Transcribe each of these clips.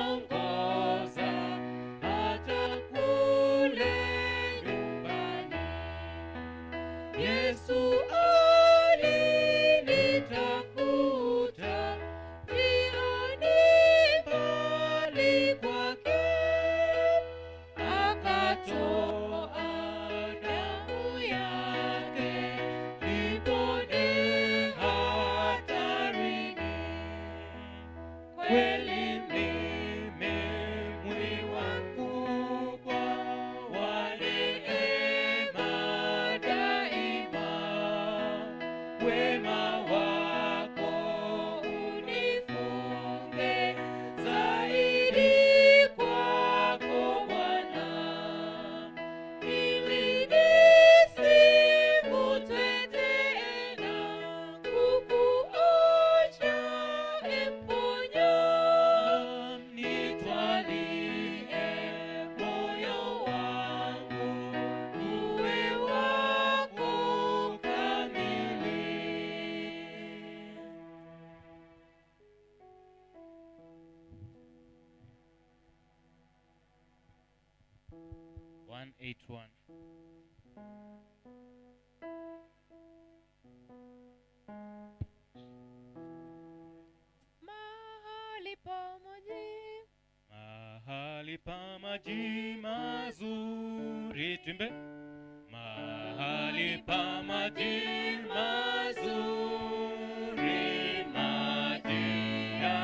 Ataniongoza hata kule nyumbani. Yesu alinitafuta njiani mbali kwake, akatoa damu yake nipone hatarini. Kweli mimi mwiwa mkubwa wa neema daima, wema wako unifunge zaidi kwako Bwana, ili nisivutwe tena kukuacha emponya. Nitwalie moyo wangu uwe wako kamili. 181. Mahali pa maji, Mahali pa maji mazuri, tuimbe. Mahali pa maji mazuri, maji ya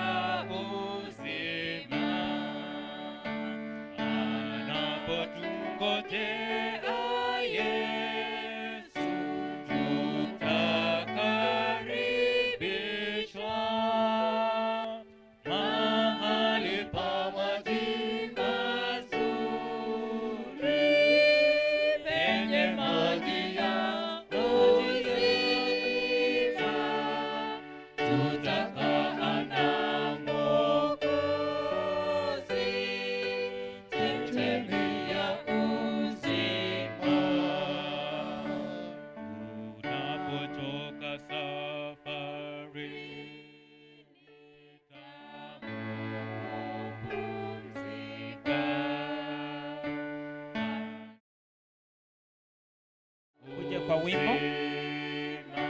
uzima, anapotungojea Yesu, tutakaribishwa. Mahali pa maji mazuri, penye maji ya uzima, tutakaa na Mwokozi, chemchemi ya uzima. Unapotoka safari, kupumzika. Uje kwa wimbo. Uzima.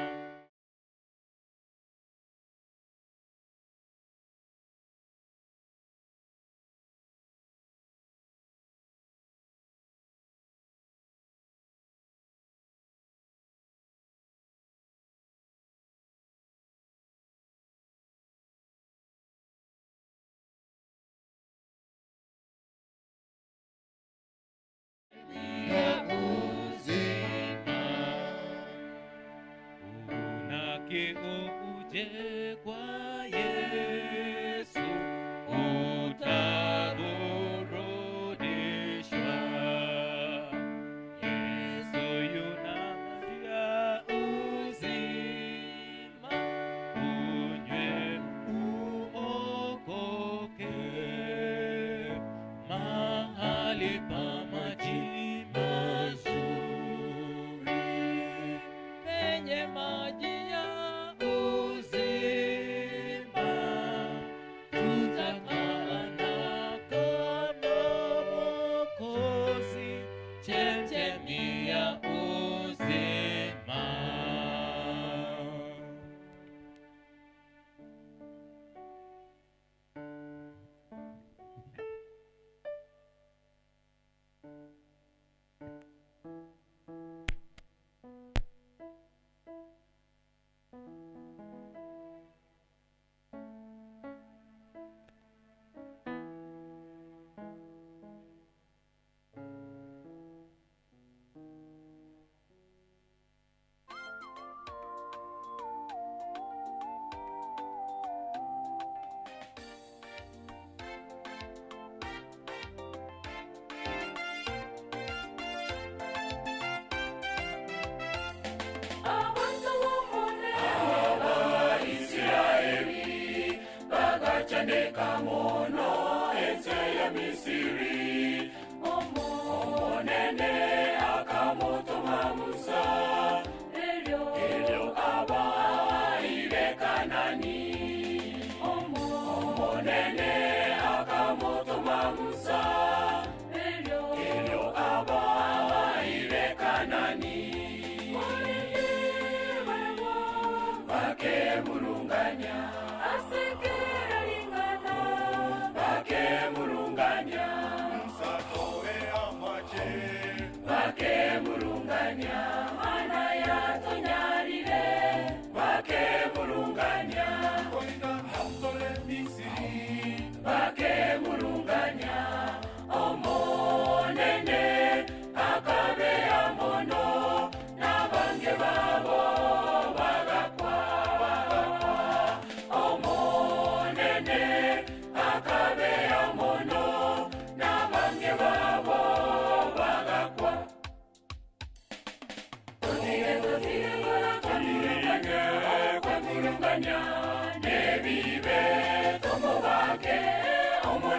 Ya uzima. Una kiu uje kwa Yesu, utaburudishwa. Yesu yuna maji ya uzima, unywe uokoke. Mahali pa maji mazuri, penye maji ya uzima,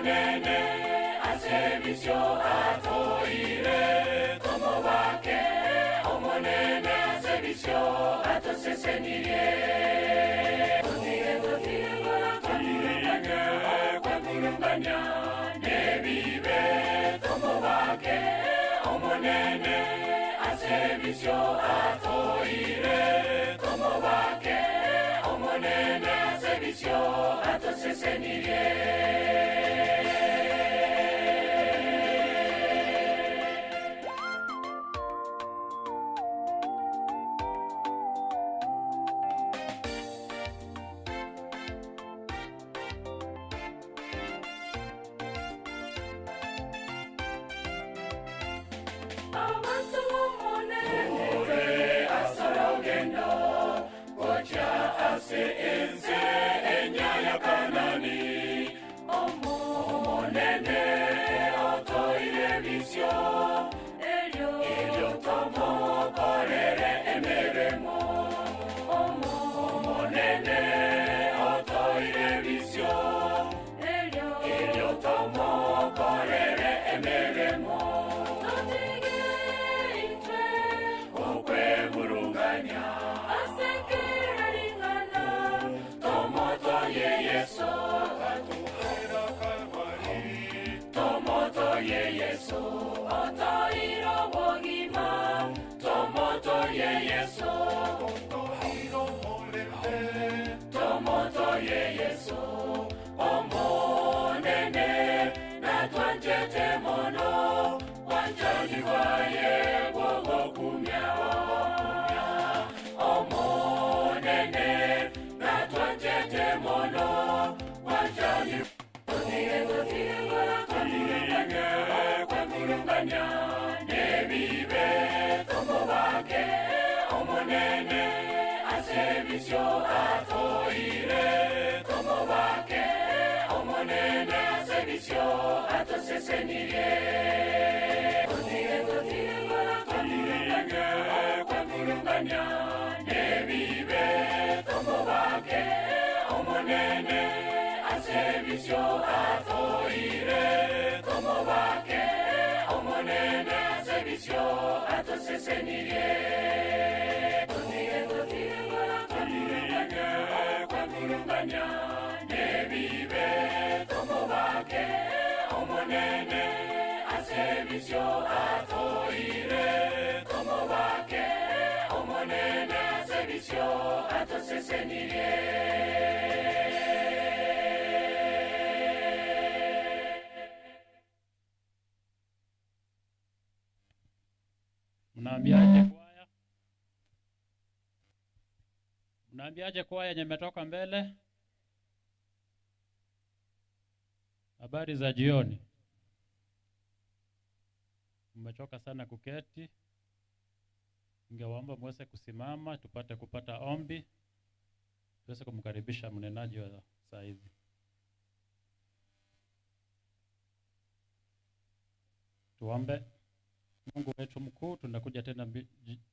Omonene asebisyo atoire tomobake Omonene asebisyo atosesenirie Kwemurunganya nebibe tomobake Omonene asebisyo atoire tomobake Omonene asebisyo atosesenirie. Mnaambiaje kwaya? Mnaambiaje kwaya yenye imetoka mbele? Habari za jioni. Mmechoka sana kuketi. Ningewaomba muweze kusimama tupate kupata ombi. Tuweze kumkaribisha mnenaji wa saa hizi. Tuombe. Mungu wetu mkuu, tunakuja tena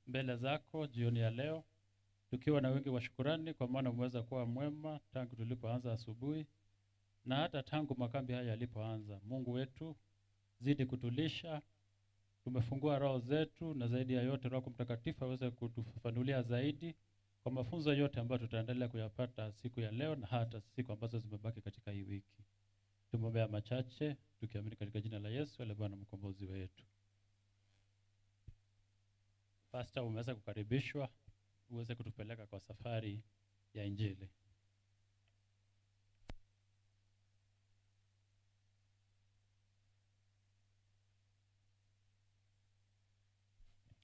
mbele zako jioni ya leo tukiwa na wingi wa shukurani, kwa maana umeweza kuwa mwema tangu tulipoanza asubuhi na hata tangu makambi haya yalipoanza. Mungu wetu, zidi kutulisha. Tumefungua roho zetu, na zaidi ya yote Roho Mtakatifu aweze kutufafanulia zaidi kwa mafunzo yote ambayo tutaendelea kuyapata siku ya leo na hata siku ambazo zimebaki katika hii wiki. Tumeombea machache tukiamini katika jina la Yesu aliye Bwana mkombozi wetu. Pastor, umeweza kukaribishwa uweze kutupeleka kwa safari ya Injili.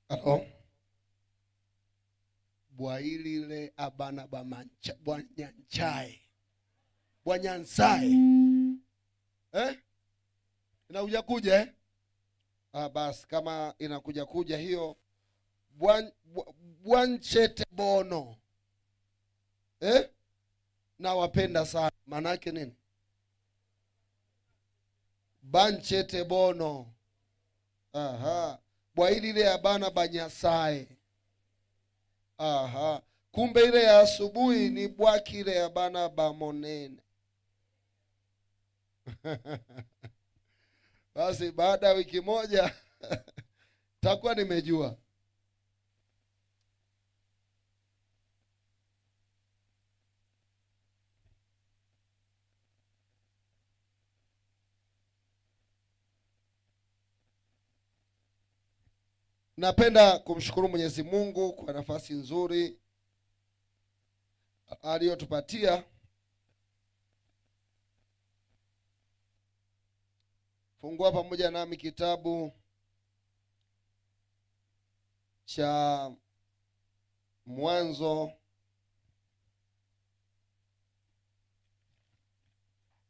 Alo. Bwailile abana ba bwanyanchae. Bwanyansae. Eh? Inakuja kuja eh? Ah, basi kama inakuja kuja hiyo bwanchete bono. Eh? Na wapenda sana. Maana yake nini? Banchete bono. Aha. Bwailile abana banyasae. Aha. Kumbe ile ya asubuhi ni bwakile abana bamonene. Basi baada ya wiki moja takuwa nimejua. Napenda kumshukuru Mwenyezi Mungu kwa nafasi nzuri aliyotupatia. Fungua pamoja nami kitabu cha Mwanzo,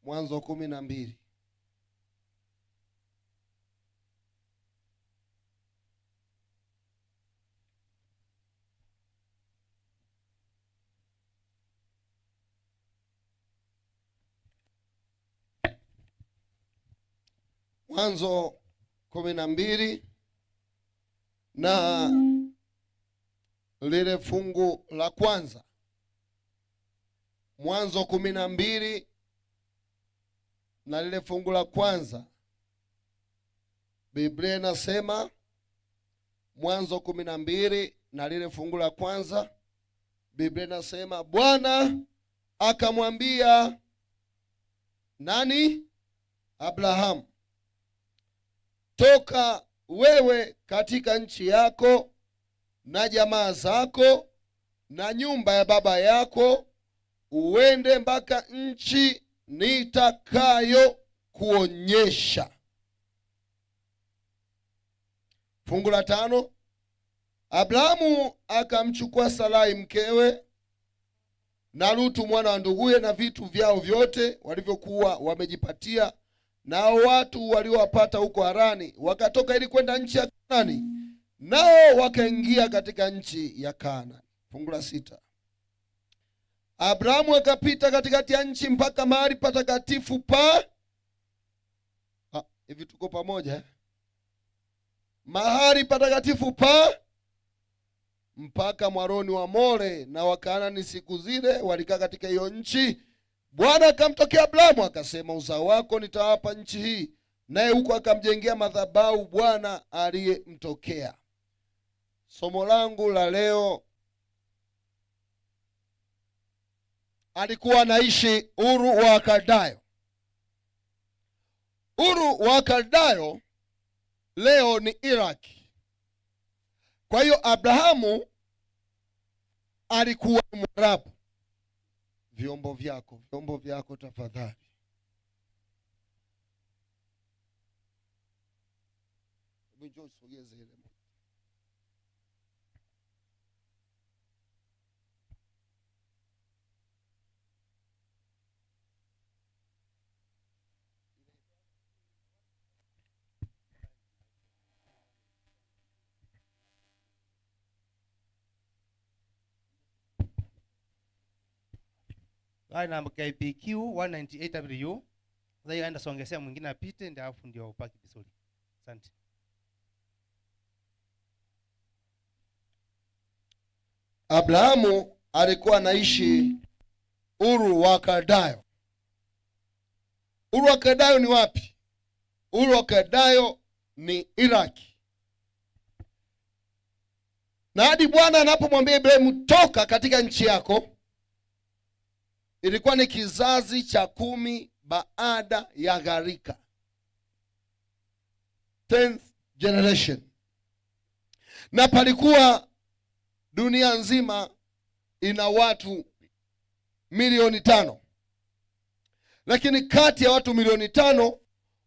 Mwanzo 12. Mwanzo 12 na lile fungu la kwanza. Mwanzo 12 na lile fungu la kwanza. Biblia inasema, Mwanzo 12 na lile fungu la kwanza, Biblia inasema Bwana akamwambia nani? Abrahamu, toka wewe katika nchi yako na jamaa zako na nyumba ya baba yako, uende mpaka nchi nitakayo kuonyesha. Fungu la 5, Abrahamu akamchukua Sarai mkewe na Lutu mwana wa nduguye na vitu vyao vyote walivyokuwa wamejipatia, nao watu waliowapata huko Harani, wakatoka ili kwenda nchi ya Kanaani, nao wakaingia katika nchi ya Kanaani. Fungu la 6, Abrahamu akapita katikati ya nchi mpaka mahali patakatifu pa hivi tuko pamoja eh? Mahali patakatifu pa mpaka mwaroni wa More, na Wakanaani siku zile walikaa katika hiyo nchi. Bwana akamtokea Abrahamu akasema, uzao wako nitawapa nchi hii. Naye huko akamjengea madhabahu Bwana aliyemtokea. Somo langu la leo, alikuwa anaishi Uru wa Kaldayo. Uru wa Kaldayo leo ni Iraq. Kwa hiyo Abrahamu alikuwa Mwarabu. Vyombo vyako, vyombo vyako tafadhali. Hebu njoo usogeze ile. Gari namba KPQ 198W. Sasa hiyo aenda songesea mwingine apite ndio afu ndio upaki vizuri. Asante. Abrahamu alikuwa anaishi Uru wa Kaldayo. Uru wa Kaldayo ni wapi? Uru wa Kaldayo ni Iraq. Na hadi Bwana anapomwambia Ibrahimu toka katika nchi yako, ilikuwa ni kizazi cha 10 baada ya gharika, 10th generation. Na palikuwa dunia nzima ina watu milioni 5. Lakini kati ya watu milioni 5,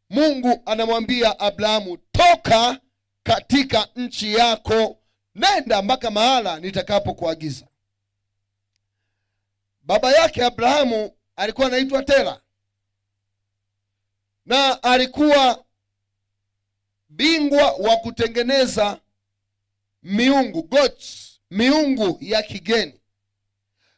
Mungu anamwambia Abrahamu, toka katika nchi yako, nenda mpaka mahala nitakapokuagiza. Baba yake Abrahamu alikuwa anaitwa Tera, na alikuwa bingwa wa kutengeneza miungu, gods, miungu ya kigeni.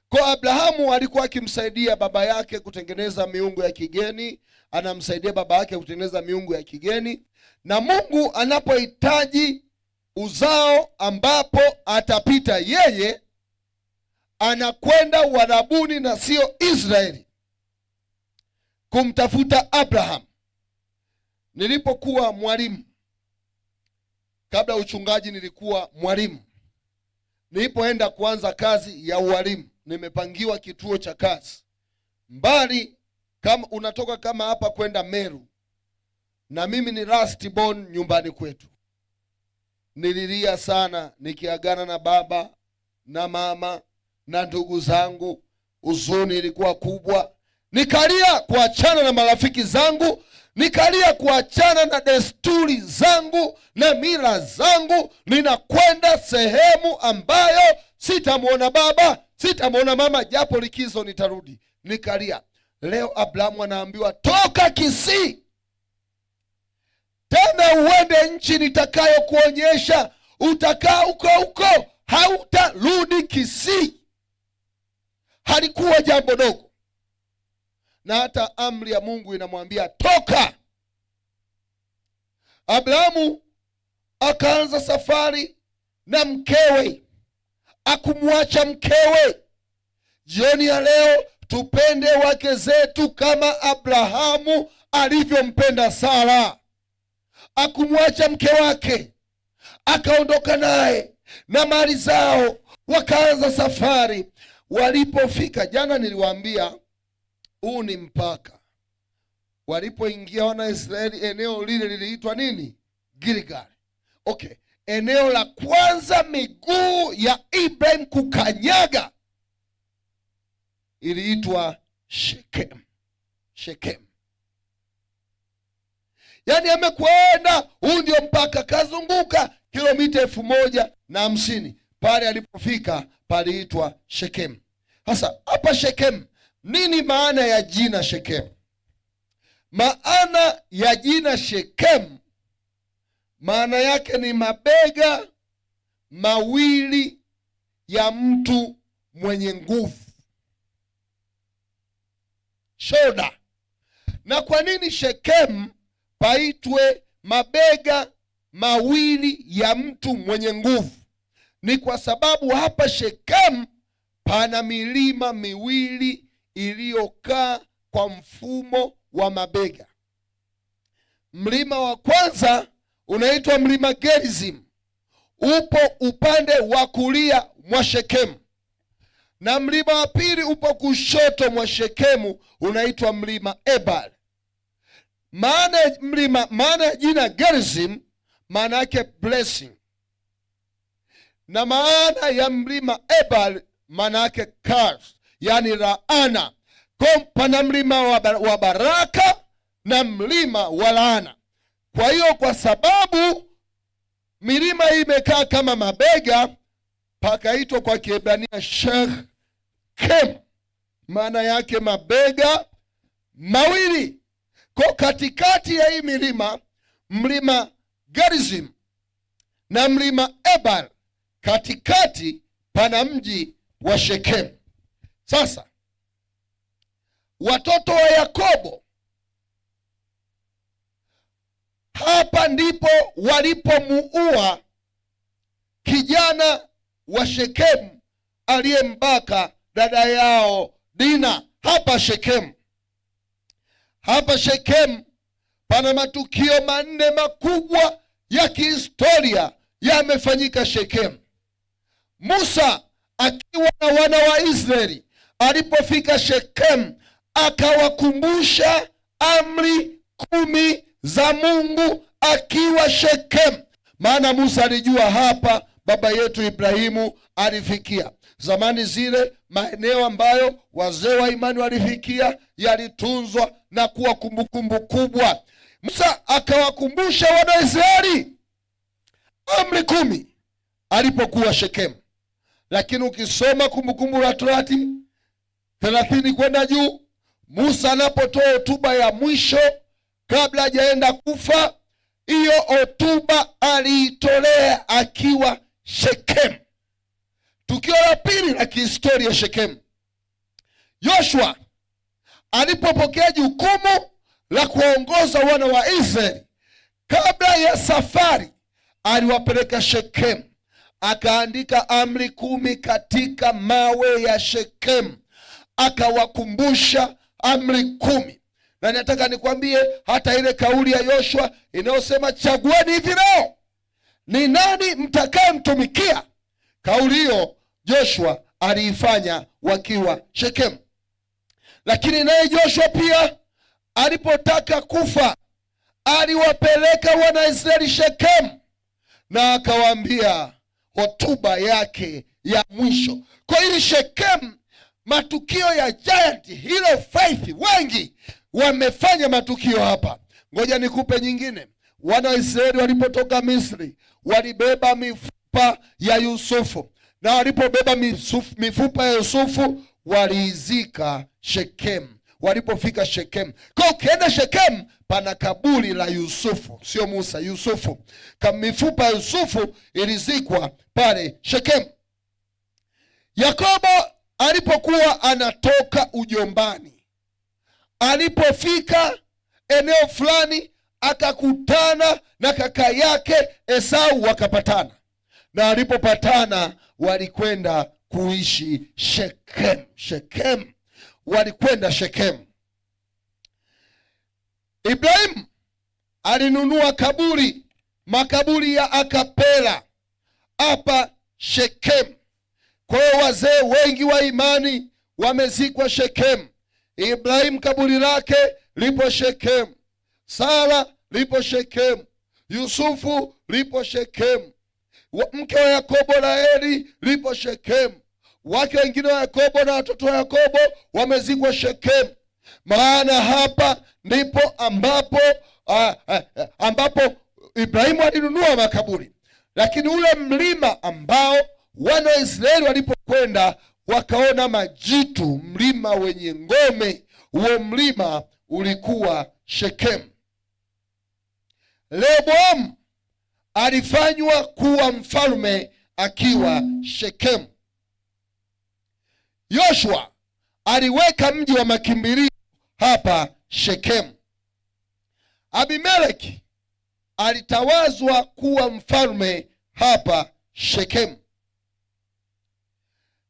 Kwa Abrahamu alikuwa akimsaidia baba yake kutengeneza miungu ya kigeni, anamsaidia baba yake kutengeneza miungu ya kigeni. Na Mungu anapohitaji uzao ambapo atapita yeye, anakwenda Uarabuni na sio Israeli. kumtafuta Abraham. Nilipokuwa mwalimu, kabla ya uchungaji nilikuwa mwalimu. Nilipoenda kuanza kazi ya ualimu, nimepangiwa kituo cha kazi mbali, kama unatoka kama hapa kwenda Meru, na mimi ni last born nyumbani kwetu. Nililia sana nikiagana na baba na mama na ndugu zangu, huzuni ilikuwa kubwa. Nikalia kuachana na marafiki zangu, nikalia kuachana na desturi zangu na mila zangu. Ninakwenda sehemu ambayo sitamwona baba, sitamwona mama, japo likizo nitarudi. Nikalia. Leo Abrahamu anaambiwa toka Kisii tena uende nchi nitakayokuonyesha, utakaa huko huko, hautarudi Kisii. Halikuwa jambo dogo, na hata amri ya Mungu inamwambia toka. Abrahamu akaanza safari na mkewe, akumwacha mkewe. Jioni ya leo tupende wake zetu kama Abrahamu alivyompenda Sara. Akumwacha mke wake, akaondoka naye na mali zao, wakaanza safari. Walipofika, jana niliwaambia huu ni mpaka. Walipoingia wana Israeli, eneo lile liliitwa nini? Gilgal. Okay, eneo la kwanza miguu ya Ibrahim kukanyaga iliitwa Shekem. Shekem. Yaani amekwenda, huu ndio mpaka, kazunguka kilomita 1050. Pale alipofika paliitwa Shekem. Sasa hapa Shekem, nini maana ya jina Shekem? Maana ya jina Shekem, maana yake ni mabega mawili ya mtu mwenye nguvu, shoda. Na kwa nini Shekem paitwe mabega mawili ya mtu mwenye nguvu? Ni kwa sababu hapa Shekem pana milima miwili iliyokaa kwa mfumo wa mabega. Mlima wa kwanza unaitwa mlima Gerizim, upo upande wa kulia mwa Shekemu, na mlima wa pili upo kushoto mwa Shekemu, unaitwa mlima Ebal. Maana ya mlima, maana ya jina Gerizim maana yake blessing, na maana ya mlima Ebal maana yake curse, yani laana. Kwa pana mlima wa baraka na mlima wa laana. Kwa hiyo kwa sababu milima hii imekaa kama mabega, pakaitwa kwa Kiebrania Shechem, maana yake mabega mawili. Kwa katikati ya hii milima, mlima Gerizim na mlima Ebal, katikati pana mji wa Shekemu. Sasa watoto wa Yakobo hapa ndipo walipomuua kijana wa Shekemu aliyembaka dada yao Dina, hapa Shekemu. Hapa Shekemu pana matukio manne makubwa ya kihistoria yamefanyika Shekemu. Musa akiwa na wana wa Israeli alipofika Shekemu akawakumbusha amri 10 za Mungu akiwa Shekemu. Maana Musa alijua hapa baba yetu Ibrahimu alifikia. Zamani zile maeneo ambayo wazee wa imani walifikia yalitunzwa na kuwa kumbukumbu kubwa. Musa akawakumbusha wana wa Israeli amri 10 alipokuwa Shekemu. Lakini ukisoma Kumbukumbu la Torati 30 kwenda juu, Musa anapotoa hotuba ya mwisho kabla hajaenda kufa, hiyo hotuba aliitolea akiwa Shekemu. Tukio la pili la kihistoria Shekemu, Yoshua alipopokea jukumu la kuongoza wana wa Israeli, kabla ya safari aliwapeleka Shekemu, akaandika amri 10 katika mawe ya Shekemu, akawakumbusha amri 10. Na nataka nikwambie hata ile kauli ya Yoshua inayosema chagueni hivi leo ni nani mtakayemtumikia, kauli hiyo Joshua aliifanya wakiwa Shekemu. Lakini naye Joshua pia alipotaka kufa aliwapeleka Wanaisraeli Shekemu na akawaambia hotuba yake ya mwisho. Kwa hili Shekemu, matukio ya Giant Hill of Faith, wengi wamefanya matukio hapa. Ngoja nikupe nyingine. Wana wa Israeli walipotoka Misri walibeba mifupa ya Yusufu, na walipobeba mifupa ya Yusufu waliizika Shekemu. Walipofika Shekemu, kwa ukienda Shekemu pana kaburi la Yusufu, sio Musa, Yusufu. Mifupa ya Yusufu ilizikwa pale Shekemu. Yakobo alipokuwa anatoka ujombani, alipofika eneo fulani akakutana na kaka yake Esau, wakapatana, na walipopatana walikwenda kuishi Shekem. Shekem, walikwenda Shekem. Ibrahimu alinunua kaburi, makaburi ya Akapela hapa Shekem. Kwa hiyo wazee wengi wa imani wamezikwa Shekem. Ibrahimu kaburi lake lipo Shekem, Sara lipo Shekem, Yusufu lipo Shekem, mke wa Yakobo Raheli lipo Shekem, wake wengine wa Yakobo na watoto wa Yakobo wamezikwa Shekem. Maana hapa ndipo ambapo Ibrahimu alinunua makaburi, lakini ule mlima ambao wana wa Israeli walipokwenda wakaona majitu, mlima wenye ngome, huo mlima ulikuwa Shekem. Rehoboamu alifanywa kuwa mfalme akiwa Shekem. Yoshua aliweka mji wa makimbilio hapa Shekemu. Abimeleki alitawazwa kuwa mfalme hapa Shekemu.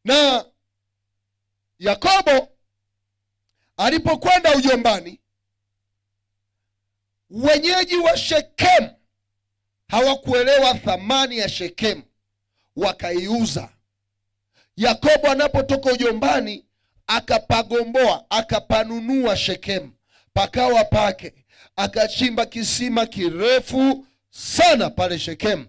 Na Yakobo alipokwenda ujombani, wenyeji wa Shekemu hawakuelewa thamani ya Shekemu, wakaiuza. Yakobo anapotoka ujombani akapagomboa, akapanunua Shekemu, pakawa pake, akachimba kisima kirefu sana pale Shekemu.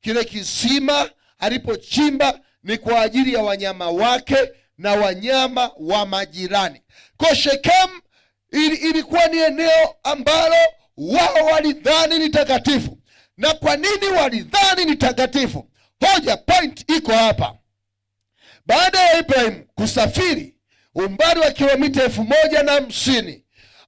Kile kisima alipochimba ni kwa ajili ya wanyama wake na wanyama wa majirani. Kwa Shekemu ilikuwa ni eneo ambalo wao walidhani ni takatifu. Na kwa nini walidhani ni takatifu? Hoja, point iko hapa. Baada ya Ibrahim kusafiri umbali wa kilomita 1050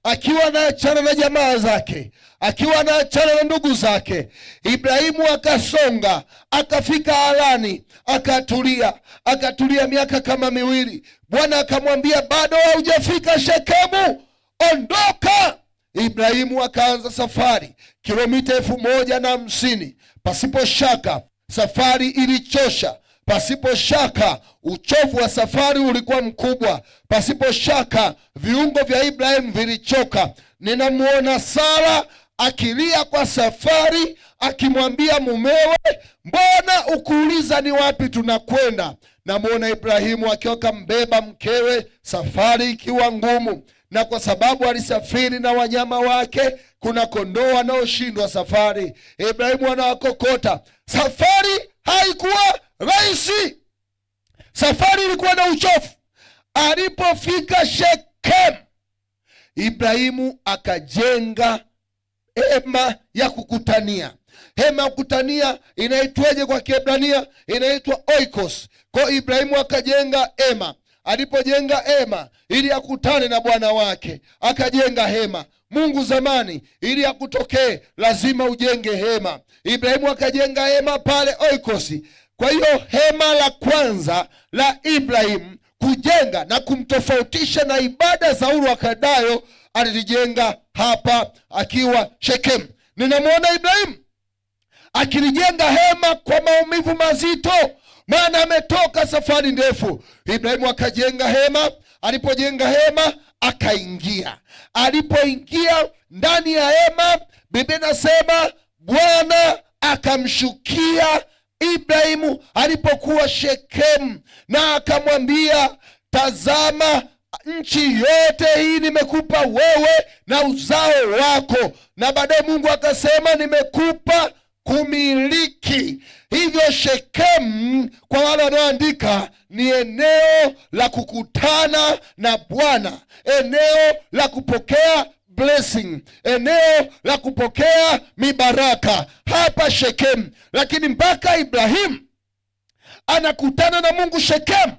akiwa anaachana na jamaa zake, akiwa anaachana na ndugu zake, Ibrahimu akasonga akafika Harani, akatulia, akatulia miaka kama miwili. Bwana akamwambia, bado haujafika Shekemu, ondoka. Ibrahimu akaanza safari kilomita 1050. Pasipo shaka safari ilichosha, pasipo shaka uchovu wa safari ulikuwa mkubwa, pasipo shaka viungo vya Ibrahimu vilichoka. Ninamuona Sara akilia kwa safari, akimwambia mumewe, mbona ukuuliza ni wapi tunakwenda? Namuona Ibrahimu akiwa kambeba mkewe, safari ikiwa ngumu, na kwa sababu alisafiri na wanyama wake, kuna kondoo wanaoshindwa safari, Ibrahimu anawakokota. Safari haikuwa rahisi, safari ilikuwa na uchovu. Alipofika Shekem, Ibrahimu akajenga hema ya kukutania. Hema ya kukutania inaitwaje kwa Kiebrania? Inaitwa oikos. Kwa Ibrahimu akajenga hema. Alipojenga hema ili akutane na Bwana wake, akajenga hema. Mungu zamani, ili akutokee lazima ujenge hema. Ibrahimu akajenga hema pale oikos. Kwa hiyo hema la kwanza la Ibrahimu kujenga na kumtofautisha na ibada za Uru wa Kaldayo, alilijenga hapa akiwa Shekemu. Ninamwona Ibrahimu akilijenga hema kwa maumivu mazito, maana ametoka safari ndefu. Ibrahimu akajenga hema. Alipojenga hema Akaingia. Alipoingia ndani ya hema, Biblia inasema Bwana akamshukia Ibrahimu alipokuwa Shekemu, na akamwambia, tazama, nchi yote hii nimekupa wewe na uzao wako. Na baadaye Mungu akasema, nimekupa kumiliki. Hivyo Shekemu, kwa wale wanaoandika, ni eneo la kukutana na Bwana, eneo la kupokea blessing, eneo la kupokea mibaraka hapa Shekemu. Lakini mpaka Ibrahimu anakutana na Mungu Shekemu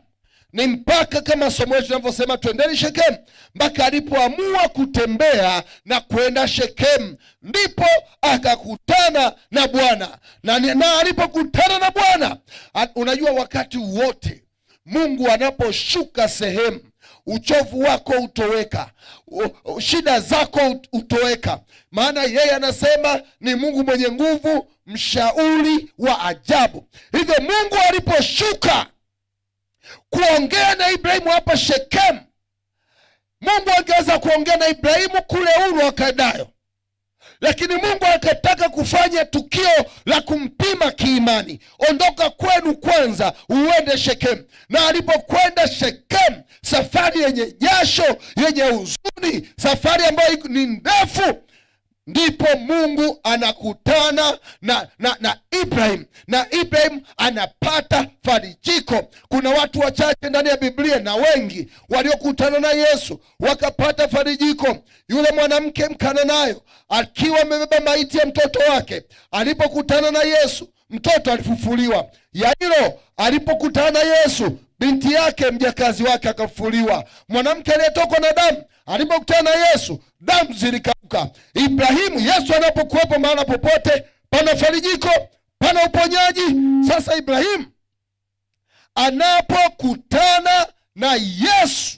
ni mpaka kama somo letu linavyosema, twendeni Shekemu, mpaka alipoamua kutembea na kwenda Shekemu, ndipo akakutana na Bwana na alipokutana na Bwana, unajua wakati wote Mungu anaposhuka sehemu, uchovu wako utoweka, shida zako utoweka, maana yeye anasema ni Mungu mwenye nguvu, mshauri wa ajabu. Hivyo Mungu aliposhuka kuongea na Ibrahimu hapa Shekemu, Mungu angeweza kuongea na Ibrahimu kule Uru Wakaldayo, lakini Mungu akataka kufanya tukio la kumpima kiimani. Ondoka kwenu kwanza uende Shekemu. Na alipokwenda Shekemu, safari yenye jasho, yenye huzuni, safari ambayo ni ndefu, ndipo Mungu anakutana na Ibrahim, na Ibrahim anapata farijiko. Kuna watu wachache ndani ya Biblia na wengi waliokutana na Yesu wakapata farijiko. Yule mwanamke Mkananayo akiwa amebeba maiti ya mtoto wake, alipokutana na Yesu mtoto alifufuliwa. Yairo alipokutana na Yesu binti yake mjakazi wake akafufuliwa. Mwanamke aliyetokwa na damu alipokutana na Yesu damu zilikauka. Ibrahimu, Yesu anapokuwepo mahala popote pana farijiko, pana uponyaji. Sasa Ibrahimu anapokutana na Yesu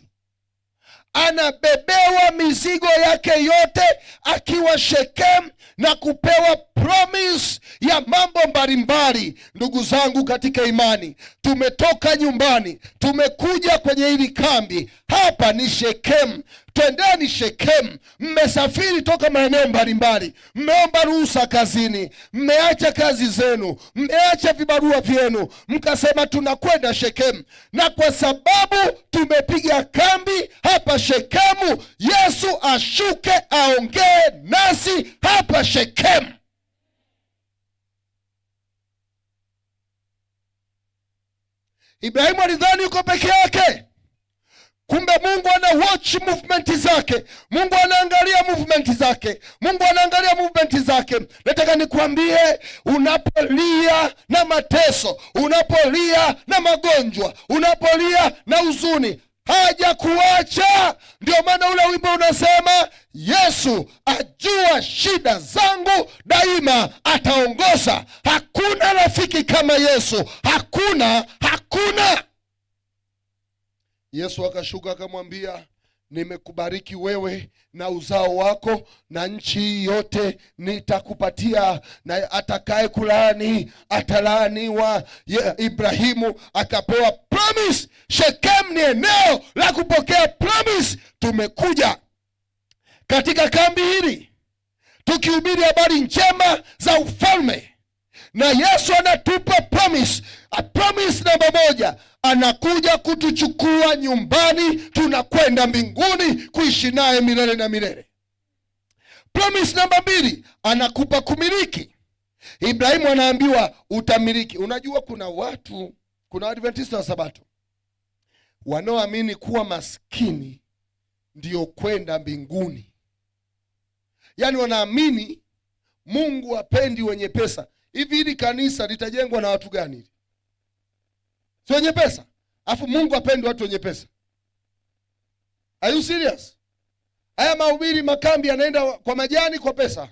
anabebewa mizigo yake yote akiwa Shekemu na kupewa promise ya mambo mbalimbali. Ndugu zangu katika imani, tumetoka nyumbani, tumekuja kwenye hili kambi. Hapa ni Shekemu, twendeni Shekemu. Mmesafiri toka maeneo mbalimbali, mmeomba ruhusa kazini, mmeacha kazi zenu, mmeacha vibarua vyenu, mkasema tunakwenda Shekemu. Na kwa sababu tumepiga kambi hapa Shekemu, Yesu ashuke aongee nasi hapa Shekemu. Ibrahimu alidhani yuko peke yake, kumbe Mungu ana watch movement zake. Mungu anaangalia movement zake. Mungu anaangalia movement zake. Nataka nikuambie, unapolia na mateso, unapolia na magonjwa, unapolia na huzuni, hajakuacha. Ndio maana ule wimbo unasema, Yesu ajua shida zangu, daima ataongoza. Hakuna rafiki kama Yesu, hakuna, hakuna. Yesu akashuka akamwambia, nimekubariki wewe na uzao wako na nchi hii yote nitakupatia, na atakaye kulaani atalaaniwa. Ibrahimu akapewa promise. Shekemu ni eneo la kupokea promise. Tumekuja katika kambi hili tukihubiri habari njema za ufalme, na Yesu anatupa promise. A promise namba moja, anakuja kutuchukua nyumbani, tunakwenda mbinguni kuishi naye milele na milele. Promise namba mbili, anakupa kumiliki. Ibrahimu anaambiwa utamiliki. Unajua kuna watu, kuna Waadventista wa Sabato wanaoamini kuwa maskini ndiyo kwenda mbinguni. Yaani wanaamini Mungu hapendi wenye pesa. Hivi hili kanisa litajengwa na watu gani? Si wenye pesa? Alafu Mungu hapendi watu wenye pesa. Are you serious? Haya mahubiri makambi yanaenda kwa majani, kwa pesa.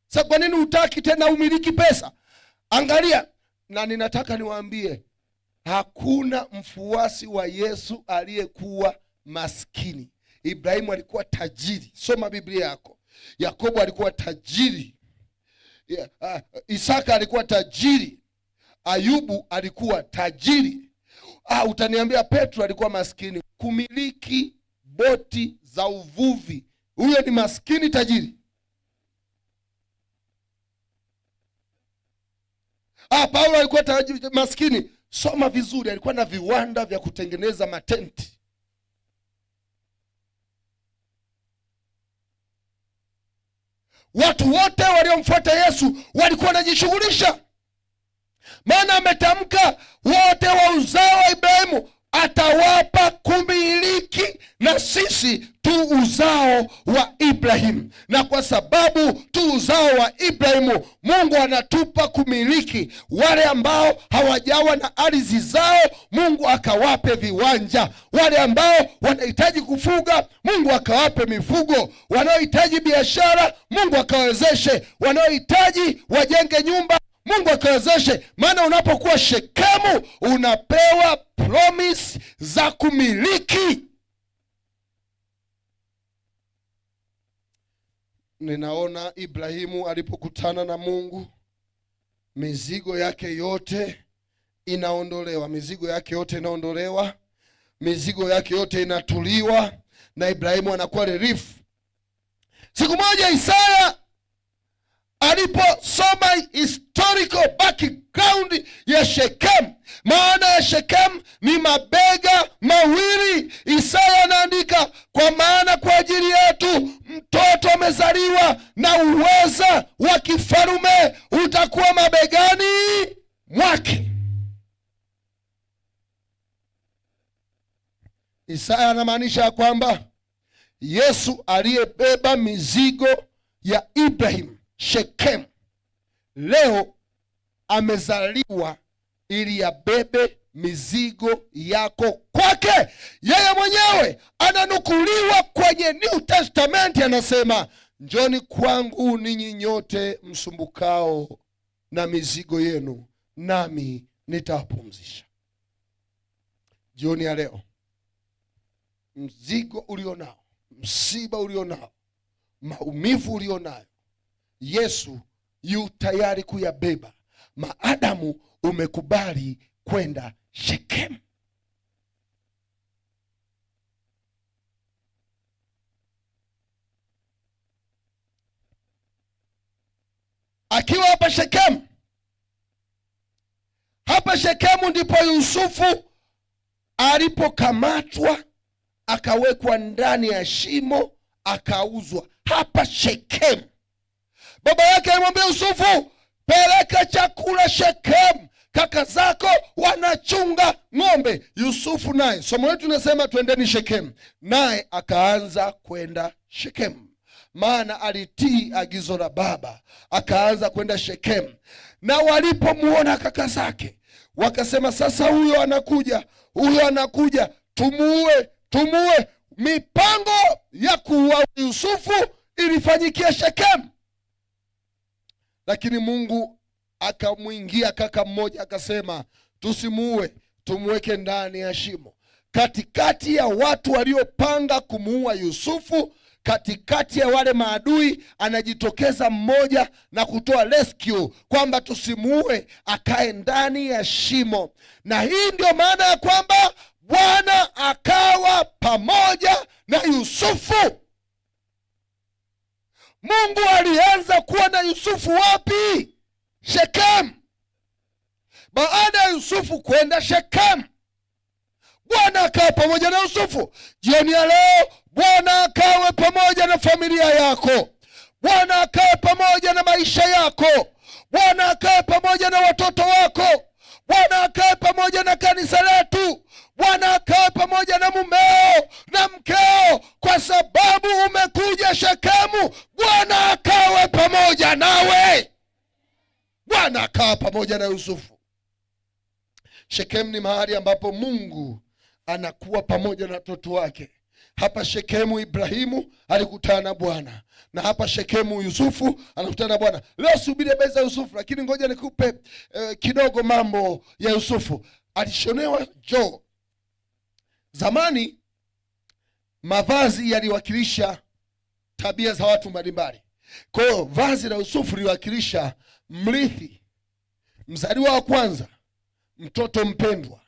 Sasa kwa nini hutaki tena umiliki pesa? Angalia, na ninataka niwaambie, hakuna mfuasi wa Yesu aliyekuwa maskini. Ibrahimu alikuwa tajiri. Soma Biblia yako. Yakobo alikuwa tajiri. Isaka alikuwa tajiri. Ayubu alikuwa tajiri. Utaniambia Petro alikuwa maskini. kumiliki boti za uvuvi. Huyo ni maskini tajiri. Paulo alikuwa tajiri maskini. Soma vizuri, alikuwa na viwanda vya kutengeneza matenti. Watu wote waliomfuata Yesu walikuwa wanajishughulisha, maana ametamka wote wa uzao wa Ibrahimu atawapa kumiliki, na sisi tu uzao wa Ibrahimu. Na kwa sababu tu uzao wa Ibrahimu, Mungu anatupa kumiliki. Wale ambao hawajawa na ardhi zao, Mungu akawape viwanja. Wale ambao wanahitaji kufuga, Mungu akawape mifugo. Wanaohitaji biashara, Mungu akawezeshe. Wanaohitaji wajenge nyumba, Mungu akawezeshe. Maana unapokuwa Shekemu unapewa promise za kumiliki. Ninaona Ibrahimu alipokutana na Mungu, mizigo yake yote inaondolewa, mizigo yake yote inaondolewa, mizigo yake yote inatuliwa, na Ibrahimu anakuwa relief. Siku moja Isaya aliposoma historical background ya Shekemu, maana ya Shekemu ni mabega mawili. Isaya anaandika, kwa maana kwa ajili yetu mtoto amezaliwa na uweza wa kifalume utakuwa mabegani mwake. Isaya anamaanisha kwamba Yesu aliyebeba mizigo ya Ibrahim Shekemu leo amezaliwa ili yabebe mizigo yako kwake. Yeye mwenyewe ananukuliwa kwenye New Testament, anasema njoni kwangu ninyi nyote msumbukao na mizigo yenu, nami nitawapumzisha. Jioni ya leo, mzigo ulionao, msiba ulionao, maumivu ulionayo, Yesu yu tayari kuyabeba maadamu umekubali kwenda Shekemu. Akiwa hapa Shekemu, hapa Shekemu ndipo Yusufu alipokamatwa akawekwa ndani ya shimo akauzwa. Hapa Shekemu baba yake alimwambia Yusufu, peleka chakula Shekemu, kaka zako wanachunga ng'ombe. Yusufu naye, somo letu linasema twendeni Shekemu, naye akaanza kwenda Shekemu, maana alitii agizo la baba, akaanza kwenda Shekemu. Na walipomuona kaka zake wakasema, sasa huyo anakuja, huyo anakuja, tumuue, tumuue. Mipango ya kuua Yusufu ilifanyikia Shekemu, lakini Mungu akamwingia kaka mmoja akasema, tusimuue, tumweke ndani ya shimo. Katikati ya watu waliopanga kumuua Yusufu, katikati ya wale maadui, anajitokeza mmoja na kutoa rescue kwamba tusimuue, akae ndani ya shimo. Na hii ndio maana ya kwamba Bwana akawa pamoja na Yusufu. Mungu alianza kuwa na Yusufu wapi? Shekemu. Baada ya Yusufu kwenda Shekemu, Bwana akawa pamoja na Yusufu. Jioni ya leo Bwana akawe pamoja na familia yako. Bwana akawe pamoja na maisha yako. Bwana akawe pamoja na watoto wako. Bwana akawe pamoja na kanisa letu. Bwana akawe pamoja na mumeo na mkeo, kwa sababu umekuja Shekemu. Bwana akawe pamoja nawe. Bwana akawa pamoja na Yusufu. Shekemu ni mahali ambapo Mungu anakuwa pamoja na watoto wake. Hapa Shekemu Ibrahimu alikutana na Bwana, na hapa Shekemu Yusufu anakutana na Bwana. Leo subiri habari za Yusufu, lakini ngoja nikupe kidogo mambo ya Yusufu. Alishonewa joo. Zamani mavazi yaliwakilisha tabia za watu mbalimbali. Kwa hiyo vazi la Yusufu liliwakilisha mrithi, mzaliwa wa kwanza, mtoto mpendwa.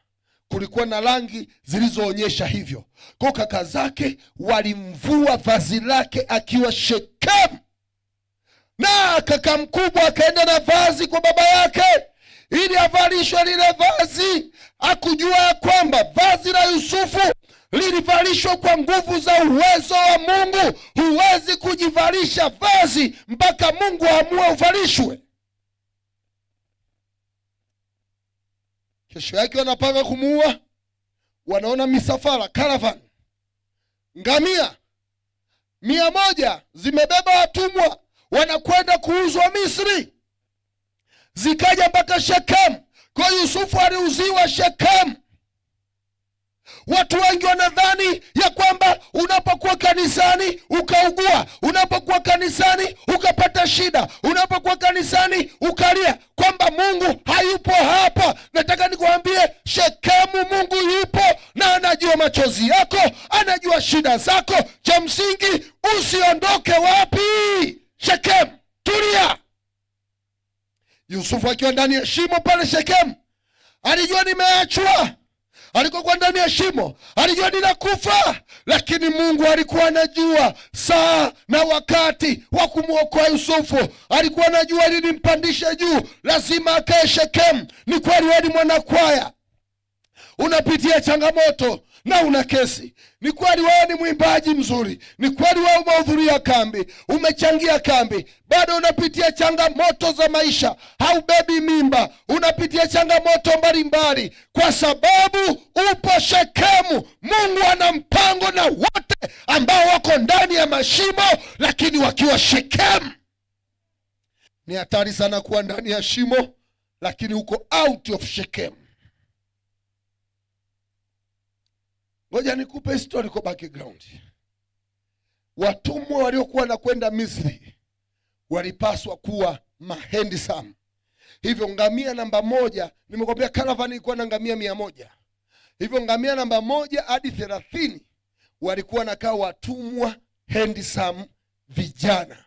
Kulikuwa na rangi zilizoonyesha hivyo. Kwa kaka zake walimvua vazi lake akiwa Shekemu, na kaka mkubwa akaenda na vazi kwa baba yake ili avalishwe lile vazi. Akujua ya kwamba vazi la Yusufu lilivalishwa kwa nguvu za uwezo wa Mungu. Huwezi kujivalisha vazi mpaka Mungu aamue uvalishwe. Kesho yake wanapanga kumuua, wanaona misafara caravan, ngamia 100 zimebeba watumwa, wanakwenda kuuzwa Misri, zikaja mpaka Shekemu. Kwa Yusufu aliuziwa Shekemu. Watu wengi wanadhani ya kwamba unapokuwa kanisani ukaugua, unapokuwa kanisani ukapata shida, unapokuwa kanisani ukalia, kwamba Mungu hayupo hapa. Nataka nikuambie, Shekemu Mungu yupo na anajua machozi yako, anajua shida zako. Cha msingi usiondoke wapi? Shekemu, tulia. Yusufu akiwa ndani ya shimo pale Shekemu alijua nimeachwa. Alikuwa ndani ya shimo, alijua ninakufa, lakini Mungu alikuwa anajua saa na wakati wa kumwokoa Yusufu. Alikuwa anajua ili nimpandishe juu lazima akae Shekemu. Ni kweli wewe ni mwanakwaya, unapitia changamoto na una kesi. Ni kweli wewe ni mwimbaji mzuri, ni kweli wewe umehudhuria kambi, umechangia kambi, bado unapitia changamoto za maisha, haubebi mimba, unapitia changamoto mbalimbali, kwa sababu upo Shekemu. Mungu ana mpango na wote ambao wako ndani ya mashimo, lakini wakiwa Shekemu. Ni hatari sana kuwa ndani ya shimo, lakini uko out of Shekemu. Ngoja nikupe historical background. Watumwa waliokuwa wanakwenda Misri walipaswa kuwa mahandsome. Hivyo ngamia namba 1, nimekwambia caravan ilikuwa na ngamia 100. Hivyo ngamia namba 1 hadi 30 walikuwa wanakaa watumwa handsome vijana.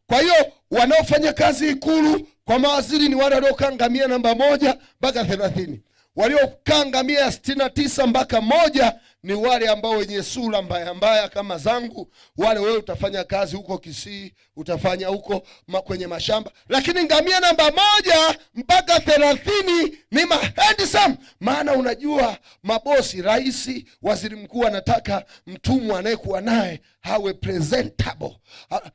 Kwa hiyo wanaofanya kazi Ikulu kwa mawaziri ni wale waliokaa ngamia namba 1 mpaka 30. Waliokaa ngamia ya 69 mpaka 1 ni wale ambao wenye sura mbaya mbaya kama zangu. Wale wewe utafanya kazi huko Kisii, utafanya huko kwenye mashamba. Lakini ngamia namba 1 mpaka 30 ni mahandsome. Maana unajua mabosi, rais, waziri mkuu anataka mtumwa anayekuwa naye awe presentable.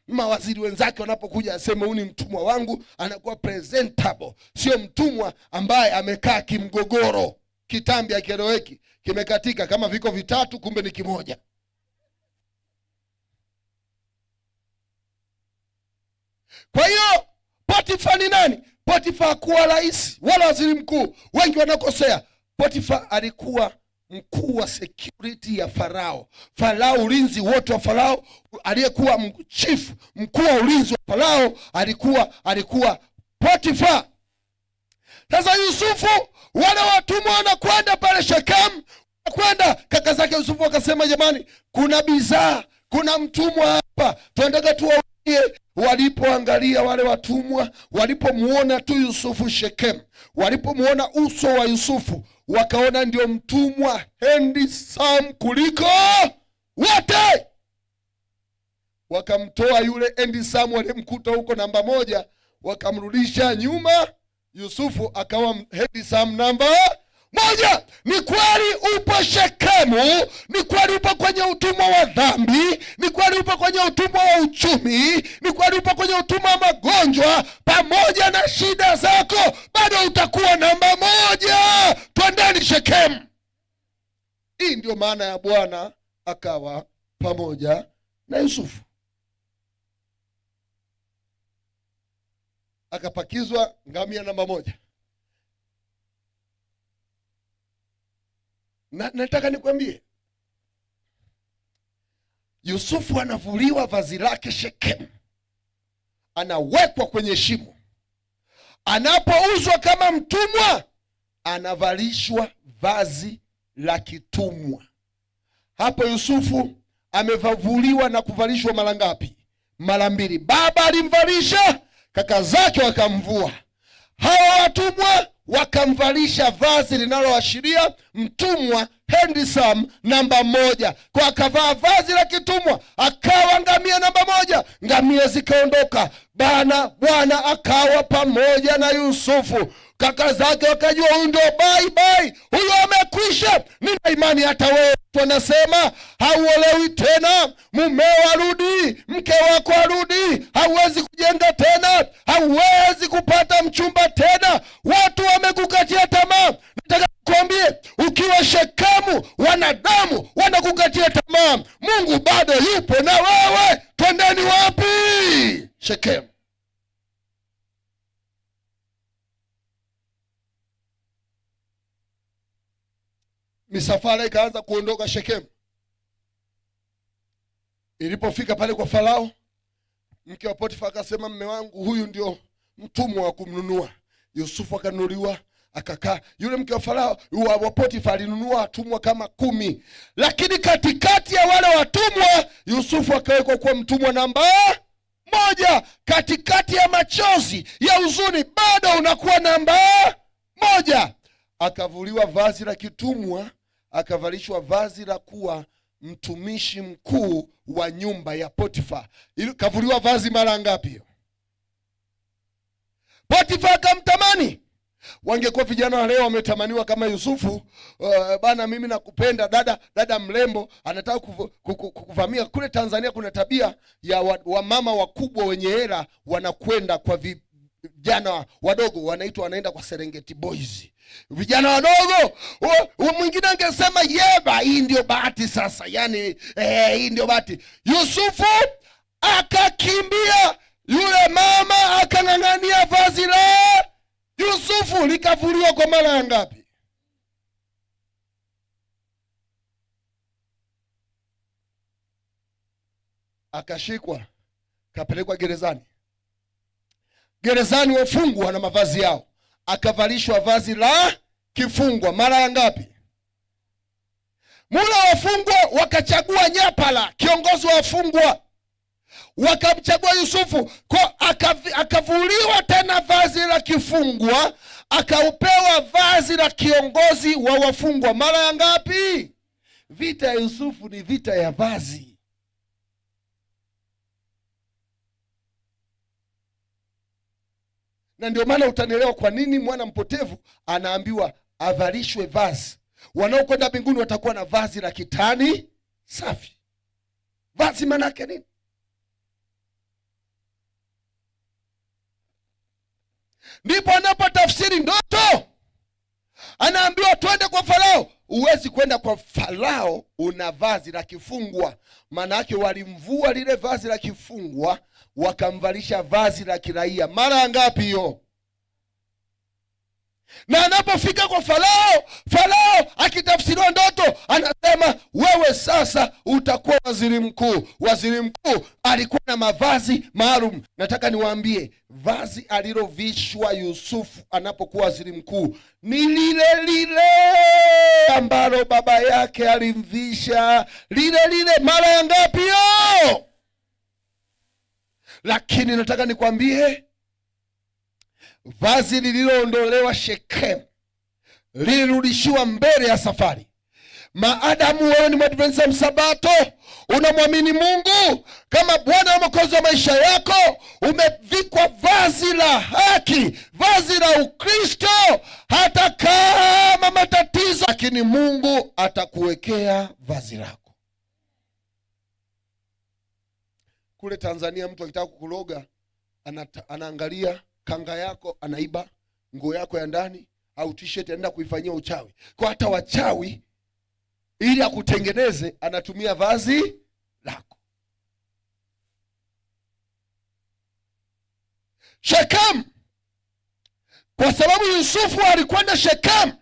Mawaziri wenzake wanapokuja aseme huyu ni mtumwa wangu, anakuwa presentable. Sio mtumwa ambaye amekaa kimgogoro, kitambi hakieleweki, kimekatika kama viko vitatu kumbe ni kimoja. Kwa hiyo Potifa ni nani? Potifa hakuwa rais wala waziri mkuu. Wengi wanakosea. Potifa alikuwa mkuu wa security ya Farao. Farao, ulinzi wote wa Farao, aliyekuwa chief mkuu wa ulinzi wa Farao alikuwa Potifa. Sasa Yusufu, wale watumwa wanakwenda pale Shekemu, wanakwenda kaka zake Yusufu wakasema, jamani, kuna bidhaa, kuna mtumwa hapa, tunataka tuwaue. Walipoangalia wale watumwa, walipomuona tu Yusufu Shekemu, walipomuona uso wa Yusufu, wakaona ndio mtumwa handsome kuliko wote. Wakamtoa yule handsome waliyemkuta huko namba 1, wakamrudisha nyuma. Yusufu akawa handsome namba 1. Ni kweli upo Shekemu, ni kweli upo kwenye utumwa wa dhambi, ni kweli upo kwenye utumwa wa uchumi, ni kweli upo kwenye utumwa wa magonjwa, pamoja na shida zako bado utakuwa namba 1. Twendeni Shekemu. Hii ndio maana ya Bwana akawa pamoja na Yusufu. Akapakizwa ngamia namba 1. Na nataka nikwambie, Yusufu anavuliwa vazi lake Shekemu, anawekwa kwenye shimo. Anapouzwa kama mtumwa, anavalishwa vazi la kitumwa. Hapo Yusufu amevuliwa na kuvalishwa mara ngapi? Mara 2. Baba alimvalisha, kaka zake wakamvua. Hawa watumwa Wakamvalisha vazi linaloashiria mtumwa handsome namba 1. Kwa akavaa vazi la kitumwa, akawa ngamia namba 1. Ngamia zikaondoka. Bwana akawa pamoja na Yusufu. Kaka zake wakajua huyu ndio bye bye, huyu amekwisha. Nina imani hata wewe wanasema hauolewi tena, mumeo arudi, mke wako arudi, hauwezi kujenga tena, hauwezi kupata mchumba tena, watu wamekukatia tamaa. Nataka nikwambie, ukiwa Shekemu wanadamu wanakukatia tamaa, Mungu bado yupo na wewe. Twendeni wapi? Shekemu. Misafara ikaanza kuondoka Shekemu. Ilipofika pale kwa Farao, mke wa Potifa akasema, mme wangu huyu ndio mtumwa wa kumnunua. Yusufu akanunuliwa, akakaa. Yule mke wa Farao wa Potifa alinunua watumwa kama 10. Lakini katikati ya wale watumwa Yusufu akawekwa kuwa mtumwa namba 1. Katikati ya machozi ya huzuni bado unakuwa namba 1. Akavuliwa vazi la kitumwa, akavalishwa vazi la kuwa mtumishi mkuu wa nyumba ya Potifa. Kavuliwa vazi mara ngapi hiyo? Potifa akamtamani. Wangekuwa vijana wa leo wametamaniwa kama Yusufu, bana mimi nakupenda dada, dada mrembo anataka kuvamia. Kule Tanzania kuna tabia ya wamama wakubwa wenye hela wanakwenda kwa vijana wadogo, wanaitwa wanaenda kwa Serengeti Boys. Vijana wadogo, mwingine angesema yeba, hii ndio bahati sasa. Hii ndio bahati. Yusufu akakimbia, yule mama akang'ang'ania vazi la Yusufu likavuliwa kwa mara ya ngapi? Akashikwa, kapelekwa gerezani. Gerezani wafungwa na mavazi yao, akavalishwa vazi la kifungwa mara ya ngapi? Mula wafungwa wakachagua nyapala, kiongozi wa wafungwa, wakamchagua Yusufu. Kwa akavuliwa tena vazi la kifungwa, akaupewa vazi la kiongozi wa wafungwa mara ya ngapi? Vita ya Yusufu ni vita ya vazi. Na ndio maana utanielewa kwa nini mwana mpotevu anaambiwa avalishwe vazi. Wanaokwenda mbinguni watakuwa na vazi la kitani safi. Vazi maana yake nini? Ndipo anapotafsiri ndoto anaambiwa twende kwa Farao. Huwezi kwenda kwa Farao una vazi la kifungwa. Maana yake walimvua lile vazi la kifungwa wakamvalisha vazi la kiraia. Mara ngapi hiyo? Na anapofika kwa Farao, Farao akitafsiriwa ndoto anasema wewe sasa utakuwa waziri mkuu. Waziri mkuu alikuwa na mavazi maalum. Nataka niwaambie, vazi alilovishwa Yusufu anapokuwa waziri mkuu ni lile lile ambalo baba yake alimvisha, lile lile. Mara ya ngapi hiyo? Lakini nataka nikwambie, vazi lililoondolewa Shekemu lilirudishiwa mbele ya safari. Maadamu wewe ni Mwadventista Msabato, unamwamini Mungu kama Bwana na Mwokozi wa maisha yako, umevikwa vazi la haki, vazi la Ukristo, hata kama matatizo, lakini Mungu atakuwekea vazi lako. Kule Tanzania mtu akitaka kukuloga, anaangalia kanga yako, anaiba nguo yako ya ndani au t-shirt, anaenda kuifanyia uchawi. Kwa hata wachawi ili akutengeneze anatumia vazi lako. Shekemu, kwa sababu Yusufu alikwenda Shekemu,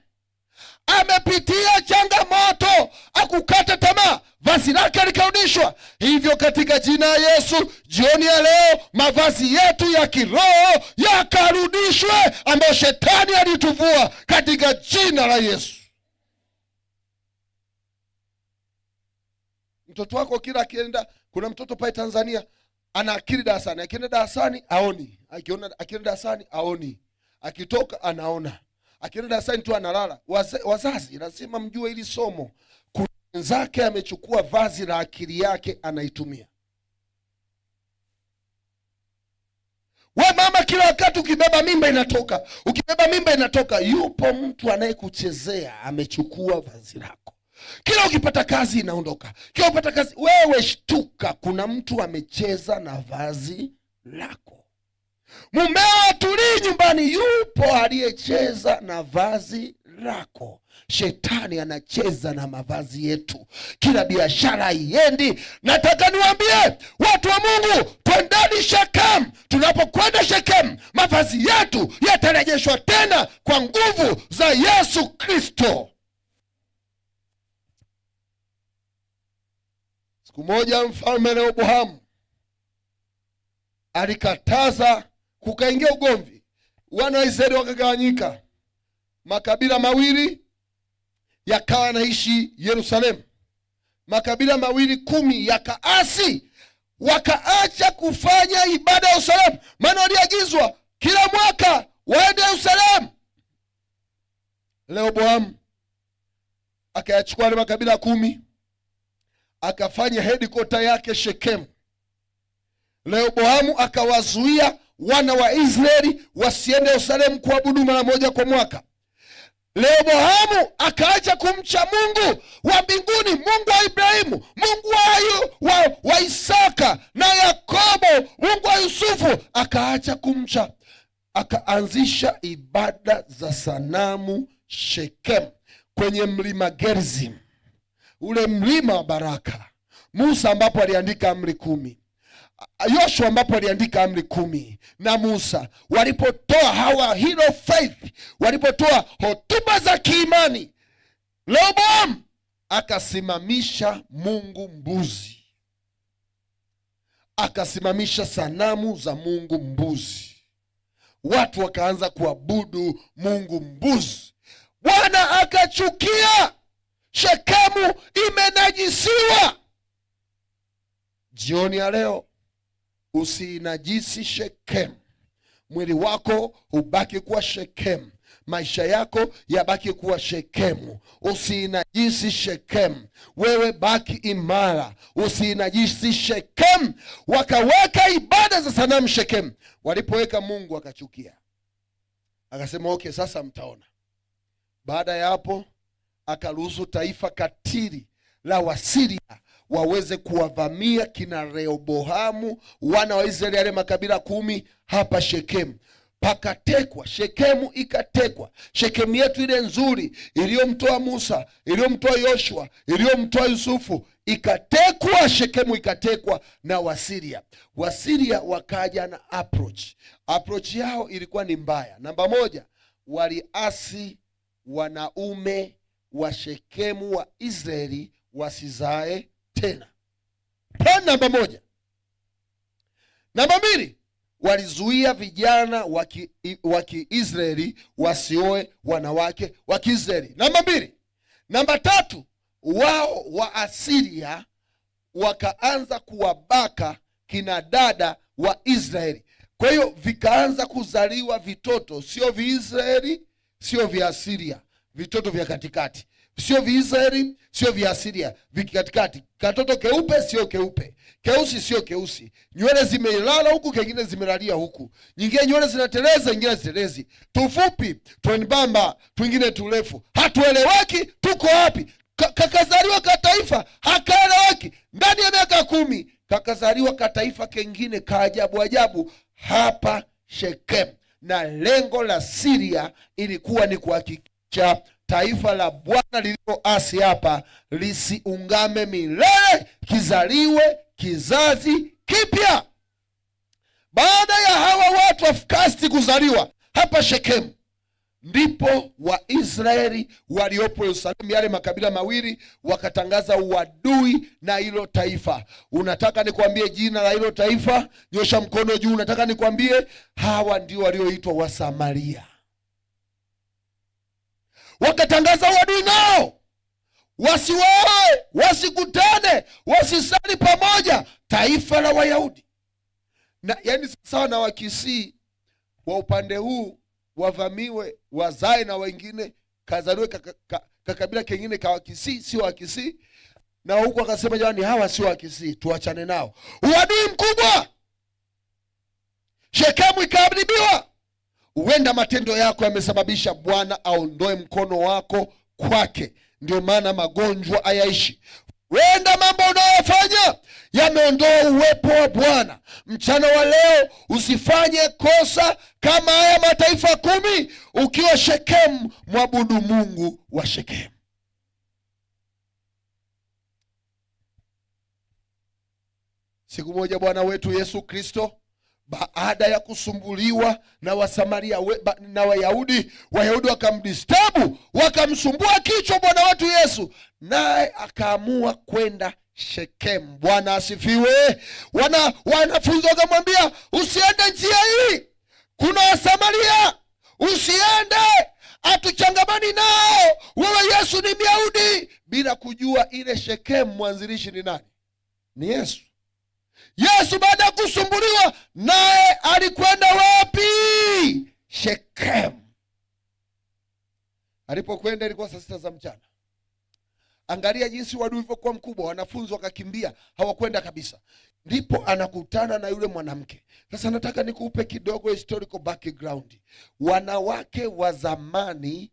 amepitia changamoto, hakukata tamaa, vazi lake likarudishwa. Hivyo katika jina la Yesu, jioni ya leo mavazi yetu ya kiroho yakarudishwe ambayo shetani alituvua katika jina la Yesu. Mtoto wako kila akienda, kuna mtoto pale Tanzania ana akili darasani, akienda darasani aoni, akienda darasani aoni, akitoka anaona. Akienda darasani tu analala. Wazazi lazima mjue hili somo. Kuna mwenzake amechukua vazi la akili yake anaitumia. We mama, kila wakati ukibeba mimba inatoka, ukibeba mimba inatoka. Yupo mtu anayekuchezea, amechukua vazi lako. Kila ukipata kazi inaondoka, kila ukipata kazi. Wewe shtuka, kuna mtu amecheza na vazi lako. Mumeo atulii nyumbani, yupo aliyecheza na vazi lako. Shetani anacheza na mavazi yetu, kila biashara haiendi. Nataka niwaambie watu wa Mungu, twendeni Shekemu. Tunapokwenda Shekemu, mavazi yetu yatarejeshwa tena kwa nguvu za Yesu Kristo. Siku moja mfalme Rehoboamu alikataza, kukaingia ugomvi, wana wa Israeli wakagawanyika, makabila mawili yakawa naishi Yerusalemu, makabila mawili 10 yakaasi, wakaacha kufanya ibada ya Yerusalemu, maana waliagizwa kila mwaka waende Yerusalemu. Rehoboamu akayachukua yale makabila 10, akafanya headquarter yake Shekemu. Rehoboamu akawazuia wana wa Israeli wasiende Yerusalemu kuabudu mara moja kwa mwaka. Rehoboamu akaacha kumcha Mungu wa mbinguni, Mungu wa Ibrahimu, Mungu wa Isaka na Yakobo, Mungu wa Yusufu, akaacha kumcha, akaanzisha ibada za sanamu Shekemu kwenye mlima Gerizim, ule mlima wa baraka. Musa ambapo aliandika amri 10, Yoshua ambapo aliandika amri 10 na Musa walipotoa hawa hero faith, walipotoa hotuba za kiimani, Rehoboam akasimamisha mungu mbuzi, akasimamisha sanamu za mungu mbuzi. Watu wakaanza kuabudu mungu mbuzi. Bwana akachukia, Shekemu imenajisiwa. Jioni ya leo usinajisi Shekemu. Mwili wako ubaki kuwa Shekemu, maisha yako yabaki kuwa Shekemu. Usinajisi Shekemu, wewe baki imara, usinajisi Shekemu. Wakaweka ibada za sanamu Shekemu. Walipoweka, Mungu akachukia, akasema okay, sasa mtaona. Baada ya hapo akaruhusu taifa katili la Wasiria waweze kuwavamia kina Rehoboamu wana wa Israeli, yale makabila 10 hapa Shekemu. Pakatekwa Shekemu, ikatekwa Shekemu yetu ile nzuri iliyomtoa Musa, iliyomtoa Yoshua, iliyomtoa Yusufu, ikatekwa Shekemu, ikatekwa na Wasiria. Wasiria wakaja na approach. Approach yao ilikuwa ni mbaya. Namba 1, waliasi wanaume wa Shekemu wa Israeli wasizae tena. Plan namba 1. Namba 2, walizuia vijana wa Kiisraeli wasioe wanawake wa Kiisraeli. Namba 2. Namba 3, wao wa Asiria wakaanza kuwabaka kina dada wa Israeli. Kwa hiyo vikaanza kuzaliwa vitoto sio Viisraeli, sio vya Asiria, vitoto vya katikati. Sio Viisraeli, sio vya Asiria, vikatikati. Katoto keupe sio keupe, keusi sio keusi. Nywele zimelala huku, kengine zimelalia huku. Nyingine nywele zinateleza, nyingine hazitelezi. Tufupi, twembamba, twingine turefu. Hatueleweki, tuko wapi? Kakazaliwa ka taifa, hakaeleweki. Ndani ya miaka 10 kakazaliwa ka taifa kengine ka ajabu ajabu hapa Shekemu. Na lengo la Syria ilikuwa ni kuhakikisha taifa la Bwana lililoasi hapa lisiungame milele, kizaliwe kizazi kipya. Baada ya hawa watu wa Kasti kuzaliwa hapa Shekemu, ndipo Waisraeli waliopo Yerusalemu, yale makabila mawili, wakatangaza uadui na hilo taifa. Unataka nikwambie jina la hilo taifa? Nyosha mkono juu. Unataka nikwambie? Hawa ndio walioitwa Wasamaria. Wakatangaza uadui nao, wasiwaoe, wasikutane, wasisali pamoja, taifa la Wayahudi. Na yani sawa na Wakisii wa upande huu Wavamiwe, wazae na wengine, kazaliwe kakabila kengine ka Wakisii, sio Wakisii. Na huku akasema jamani, hawa sio Wakisii, tuachane nao. Uadui mkubwa. Shekemu ikaharibiwa. Huenda matendo yako yamesababisha Bwana aondoe mkono wako kwake, ndio maana magonjwa hayaishi. Huenda mambo unayofanya yameondoa uwepo wa Bwana. Mchana wa leo usifanye kosa kama haya mataifa 10. Ukiwa Shekemu, mwabudu Mungu wa Shekemu. Siku moja Bwana wetu Yesu Kristo, baada ya kusumbuliwa na Wasamaria na Wayahudi, Wayahudi wakamdistabu, wakamsumbua kichwa Bwana wetu Yesu, naye akaamua kwenda Shekemu. Bwana asifiwe. Wanafunzi wakamwambia, usiende njia hii, kuna Wasamaria, usiende, hatuchangamani nao, wewe Yesu ni Myahudi. Bila kujua ile Shekemu mwanzilishi ni nani? Ni Yesu. Yesu baada ya kusumbuliwa naye alikwenda wapi? Shekemu. Alipokwenda ilikuwa saa 6 za mchana. Angalia jinsi uadui ulivyokuwa mkubwa, wanafunzi wakakimbia, hawakwenda kabisa. Ndipo anakutana na yule mwanamke. Sasa nataka nikupe kidogo historical background. Wanawake wa zamani,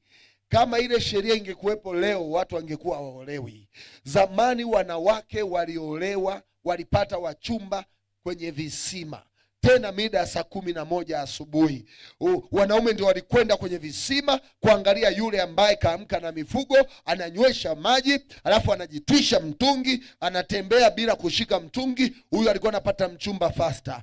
kama ile sheria ingekuwepo leo, watu wangekuwa hawaolewi. Zamani wanawake waliolewa, walipata wachumba kwenye visima, tena mida ya saa 11 asubuhi. Wanaume ndio walikwenda kwenye visima kuangalia yule ambaye kaamka na mifugo, ananywesha maji, alafu anajitwisha mtungi, anatembea bila kushika mtungi. Huyu alikuwa anapata mchumba faster,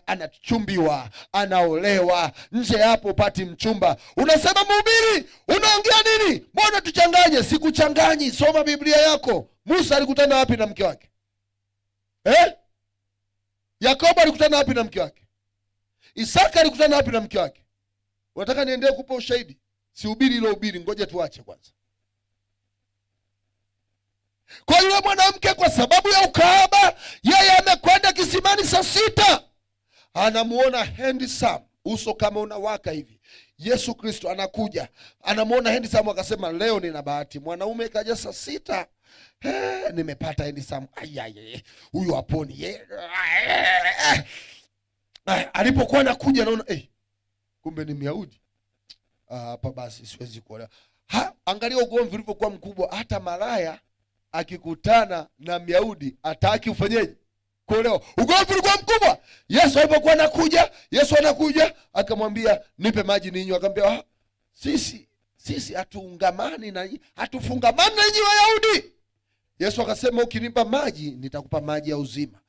anachumbiwa, anaolewa. Nje hapo upati mchumba. Unasema mhubiri, unaongea nini? Mbona tuchanganye? Sikuchanganyi, soma Biblia yako. Musa alikutana wapi na mke wake? Yakobo alikutana wapi na mke wake? Isaka alikutana wapi na mke wake? Unataka niendelee kupa ushahidi? Sihubiri hilo hubiri, ngoja tuache kwanza. Kwa yule mwanamke, kwa sababu ya ukahaba, yeye amekwenda kisimani saa 6. Anamuona handsome, uso kama unawaka hivi. Yesu Kristo anakuja, anamuona handsome, akasema leo nina bahati, mwanaume kaja saa 6. Nimepata handsome. Ai, ai, ai, huyu haponi. Alipokuwa anakuja naona, kumbe ni Myahudi. Hapa basi siwezi kuolewa. Angalia ugomvi ulivyokuwa mkubwa. Hata malaya akikutana na Myahudi hataki ufanyeje? Kuolewa. Ugomvi ulikuwa mkubwa. Yesu alipokuwa anakuja, Yesu anakuja akamwambia nipe maji ninywe. Akamwambia, sisi hatuungamani na nyinyi, hatufungamani na nyinyi Wayahudi. Yesu akasema ukinipa maji nitakupa maji ya uzima.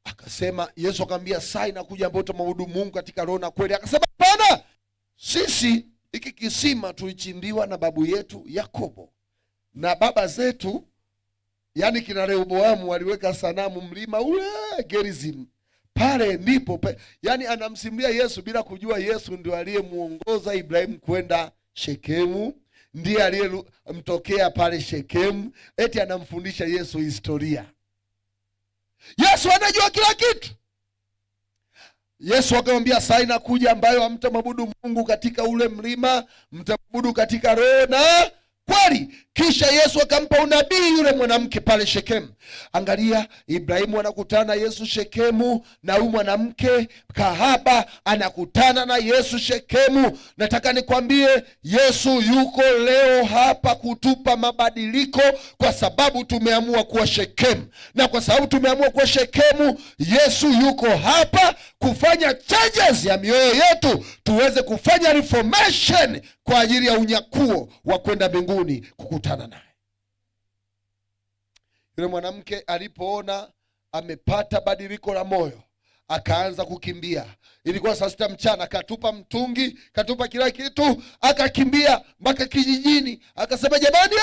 Akasema, Yesu akamwambia saa inakuja ambayo utamwabudu Mungu katika roho na kweli. Akasema hapana, sisi hiki kisima tulichimbiwa na babu yetu Yakobo na baba zetu, yani kina Rehoboamu waliweka sanamu mlima ule Gerizim. Pale ndipo yani anamsimulia Yesu bila kujua Yesu ndio aliyemuongoza Ibrahimu kwenda Shekemu, ndiye aliyemtokea pale Shekemu, eti anamfundisha Yesu historia. Yesu anajua kila kitu. Yesu akamwambia saa inakuja ambayo hamtamwabudu Mungu katika ule mlima, mtamwabudu katika roho na kweli. Kisha Yesu akampa unabii yule mwanamke pale Shekemu. Angalia, Ibrahimu anakutana na Yesu Shekemu, na huyu mwanamke kahaba anakutana na Yesu Shekemu. Nataka nikwambie, Yesu yuko leo hapa kutupa mabadiliko, kwa sababu tumeamua kuwa Shekemu. Na kwa sababu tumeamua kuwa Shekemu, Yesu yuko hapa kufanya changes ya mioyo yetu, tuweze kufanya reformation kwa ajili ya unyakuo wa kwenda mbinguni kukutana naye. Yule mwanamke alipoona amepata badiliko la moyo, akaanza kukimbia. Ilikuwa saa 6 mchana, akatupa mtungi, katupa kila kitu, akakimbia mpaka kijijini. Akasema jamani,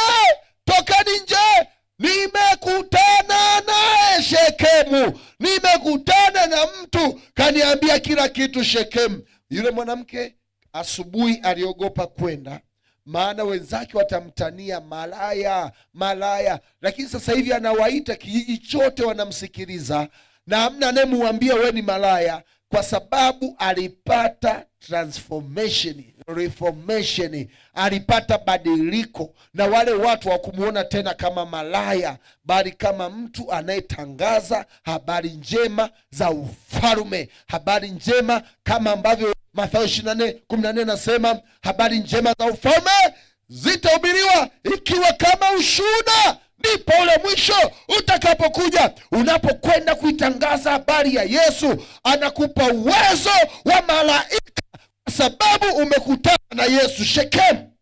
tokeni nje, nimekutana naye Shekemu, nimekutana na mtu kaniambia kila kitu Shekemu. Yule mwanamke asubuhi aliogopa kwenda, maana wenzake watamtania malaya, malaya. Lakini sasa hivi anawaita kijiji chote wanamsikiliza, na hamna anayemwambia we ni malaya. Kwa sababu alipata transformation, reformation, alipata badiliko, na wale watu hawakumuona tena kama malaya, bali kama mtu anayetangaza habari njema za ufalme, habari njema kama ambavyo Mathayo 24:14 nasema habari njema za ufalme zitahubiriwa ikiwa kama ushuhuda, ndipo ule mwisho utakapokuja. Unapokwenda kuitangaza habari ya Yesu, anakupa uwezo wa malaika, kwa sababu umekutana na Yesu Shekemu.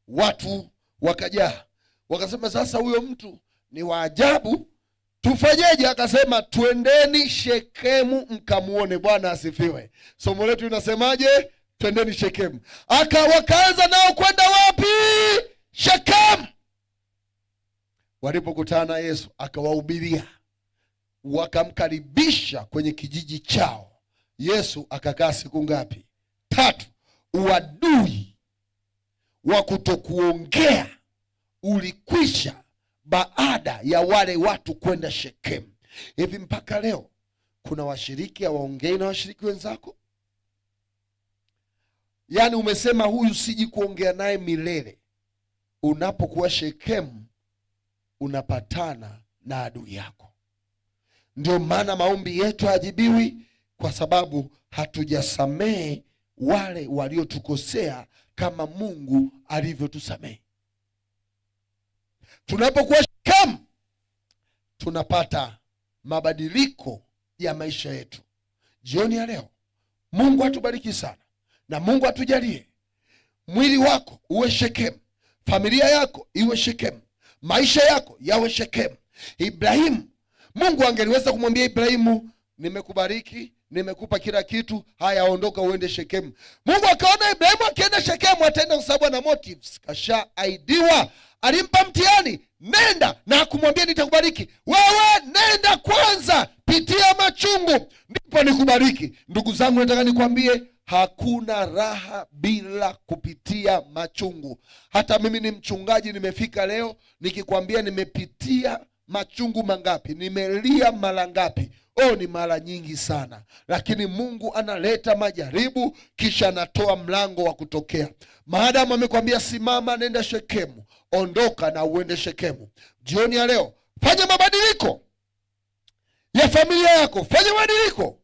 Watu wakajaa, wakasema, sasa huyo mtu ni wa ajabu, tufanyeje? Akasema, twendeni Shekemu mkamuone. Bwana asifiwe. Somo letu linasemaje? Twendeni Shekemu. Wakaanza nao kwenda wapi? Shekemu. Walipokutana na Yesu akawahubiria, wakamkaribisha kwenye kijiji chao. Yesu akakaa siku ngapi? 3. Uadui wa kutokuongea ulikwisha baada ya wale watu kwenda Shekemu. Hivi mpaka leo kuna washiriki hawaongei na washiriki wenzako? Yaani umesema huyu siji kuongea naye milele. Unapokuwa Shekemu unapatana na adui yako. Ndio maana maombi yetu hayajibiwi, kwa sababu hatujasamehe wale waliotukosea kama Mungu alivyotusamehe. Tunapokuwa Shekemu tunapata mabadiliko ya maisha yetu. Jioni ya leo Mungu atubariki sana na Mungu atujalie mwili wako uwe Shekemu, familia yako iwe Shekemu, maisha yako yawe Shekemu. Ibrahimu, Mungu angeliweza kumwambia Ibrahimu, nimekubariki, nimekupa kila kitu, haya ondoka uende Shekemu. Mungu akaona Ibrahimu akienda Shekemu ataenda kwa sababu ana motives, kashaidiwa. Alimpa mtihani, nenda, na akumwambia nitakubariki. Wewe nenda kwanza, pitia machungu ndipo nikubariki. Ndugu zangu, nataka nikwambie hakuna raha bila kupitia machungu. Hata mimi ni mchungaji, nimefika leo nikikwambia nimepitia machungu mangapi, nimelia mara ngapi? Oh, ni mara nyingi sana. Lakini Mungu analeta majaribu kisha anatoa mlango wa kutokea. Maadamu amekwambia simama, nenda Shekemu, ondoka na uende Shekemu. Jioni ya leo fanya mabadiliko ya familia yako, fanya mabadiliko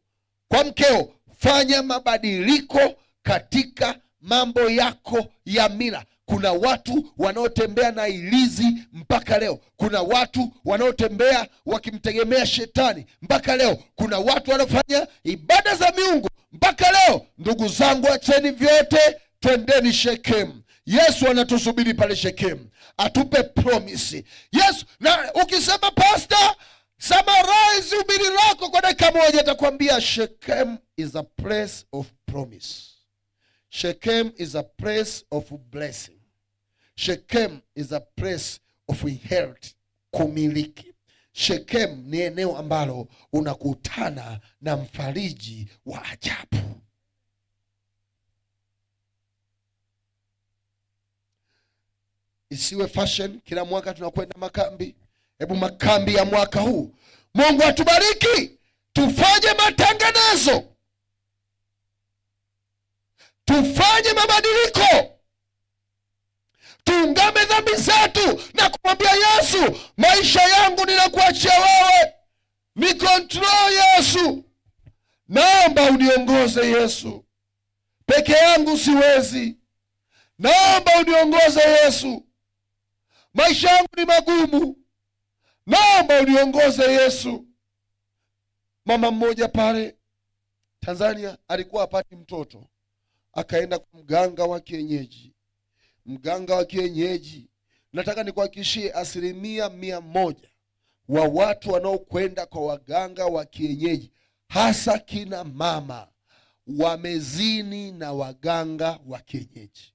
kwa mkeo, fanya mabadiliko katika mambo yako ya mila. Kuna watu wanaotembea na ilizi mpaka leo. Kuna watu wanaotembea wakimtegemea shetani mpaka leo. Kuna watu wanaofanya ibada za miungu mpaka leo. Ndugu zangu, acheni vyote, twendeni Shekemu. Yesu anatusubiri pale Shekemu, atupe promise. Yesu, na ukisema pastor, summarize ubiri lako kwa dakika moja, atakwambia Shechem is a place of promise. Shechem is a place of blessing. Shechem is a place of inherit, kumiliki. Shechem ni eneo ambalo unakutana na mfariji wa ajabu. Isiwe fashion, kila mwaka tunakwenda makambi. Hebu makambi ya mwaka huu, Mungu atubariki, tufanye matengenezo, tufanye mabadiliko, tuungame dhambi zetu na kumwambia Yesu, maisha yangu ninakuachia wewe, ni control Yesu, naomba uniongoze Yesu, peke yangu siwezi, naomba uniongoze Yesu, maisha yangu ni magumu, naomba uniongoze Yesu. Mama mmoja pale Tanzania alikuwa hapati mtoto, akaenda kwa mganga wa kienyeji. Mganga wa kienyeji, nataka nikuhakikishie 100% wa watu wanaokwenda kwa waganga wa kienyeji, hasa kina mama, wamezini na waganga wa kienyeji.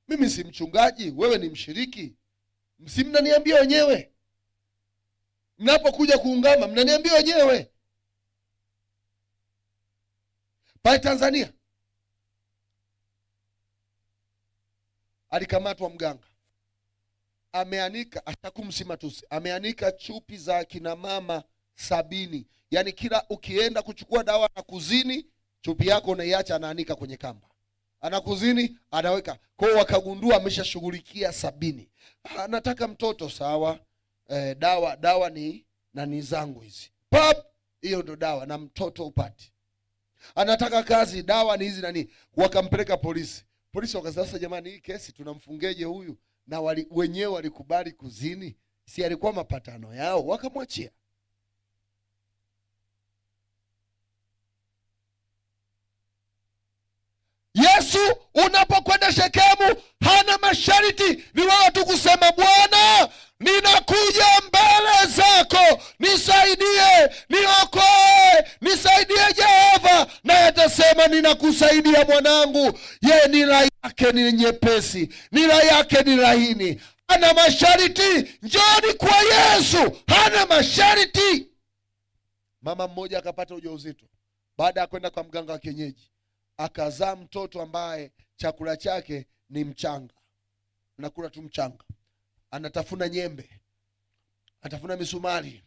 Mimi si mchungaji, wewe ni mshiriki. Si mnaniambia wenyewe. Mnapokuja kuungama mnaniambia wenyewe. Pale Tanzania alikamatwa mganga, ameanika, atakumsi matusi, ameanika chupi za kina mama 70. Yaani kila ukienda kuchukua dawa na kuzini, chupi yako unaiacha, anaanika kwenye kamba, anakuzini, anaweka. Kwa hiyo wakagundua ameshashughulikia 70. Anataka mtoto, sawa. Dawa ni nani zangu hizi, pap, hiyo ndo dawa na mtoto upati. Anataka kazi, dawa ni hizi nani. Wakampeleka polisi. Polisi wakasema, sasa jamani, hii kesi tunamfungeje huyu? Na wenyewe walikubali kuzini, si alikuwa mapatano yao, wakamwachia. Yesu unapokwenda Shekemu hana masharti, ni wewe tu kusema Bwana, ninakuja mbele zako, nisaidie, niokoe, nisaidie Jehova. Naye atasema ninakusaidia mwanangu. Ye nira yake ni nyepesi, nira yake ni laini, hana masharti. Njooni kwa Yesu, hana masharti. Mama mmoja akapata ujauzito baada ya kwenda kwa mganga wa kienyeji, akazaa mtoto ambaye chakula chake ni mchanga, anakula tu mchanga, anatafuna nyembe, anatafuna misumari,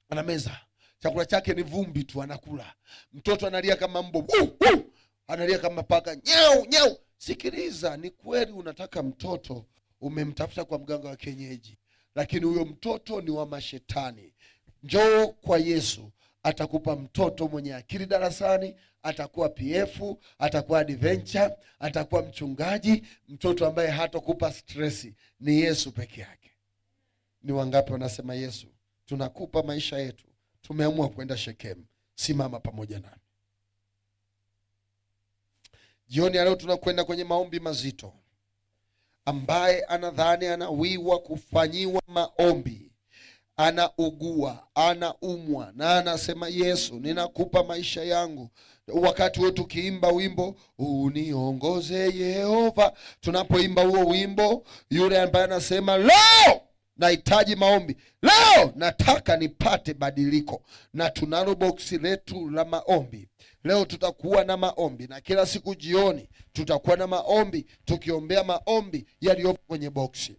anameza. Chakula chake ni vumbi tu anakula. Mtoto analia kama mbwa, wuu, wuu, analia kama paka, nyau nyau. Sikiliza, ni kweli unataka mtoto, umemtafuta kwa mganga wa kienyeji, lakini huyo mtoto ni wa mashetani. Njoo kwa Yesu, atakupa mtoto mwenye akili darasani, atakuwa PF, atakuwa adventure, atakuwa mchungaji, mtoto ambaye hatakupa stress. Ni Yesu peke yake. Ni wangapi wanasema Yesu, tunakupa maisha yetu, tumeamua kwenda Shekemu, simama pamoja nami. Jioni ya leo tunakwenda kwenye maombi mazito. Ambaye anadhani anawiwa kufanyiwa maombi, anaugua, anaumwa na anasema Yesu, ninakupa maisha yangu. Wakati wetu tukiimba wimbo uniongoze Yehova, tunapoimba huo wimbo, yule ambaye anasema leo nahitaji maombi, leo nataka nipate badiliko, na tunalo boksi letu la maombi. Leo tutakuwa na maombi, na kila siku jioni tutakuwa na maombi, tukiombea maombi yaliyopo kwenye boksi.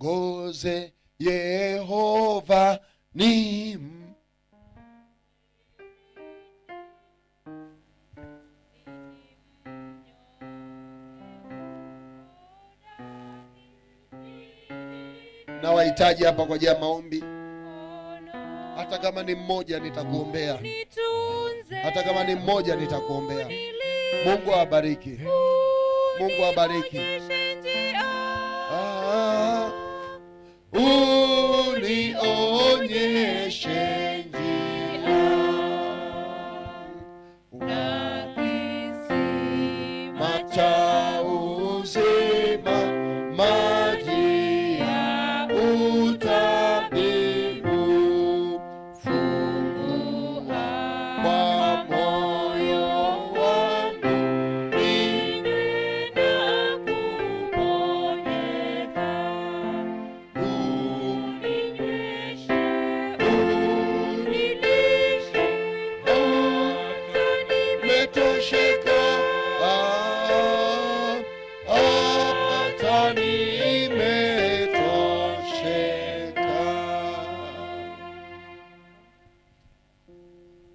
Uniongoze Yehova ni na wahitaji hapa kwa ajili ya maombi. Hata kama ni mmoja nitakuombea. Hata kama ni mmoja nitakuombea. Mungu awabariki. Mungu awabariki. Unionyeshe njia. Na kisima cha uzima, maji ya utabibu, fungua kwa moyo wangu, ninywe na kuponyeka. Uninyweshe, unilishe, hata nimetosheka. Hata nimetosheka.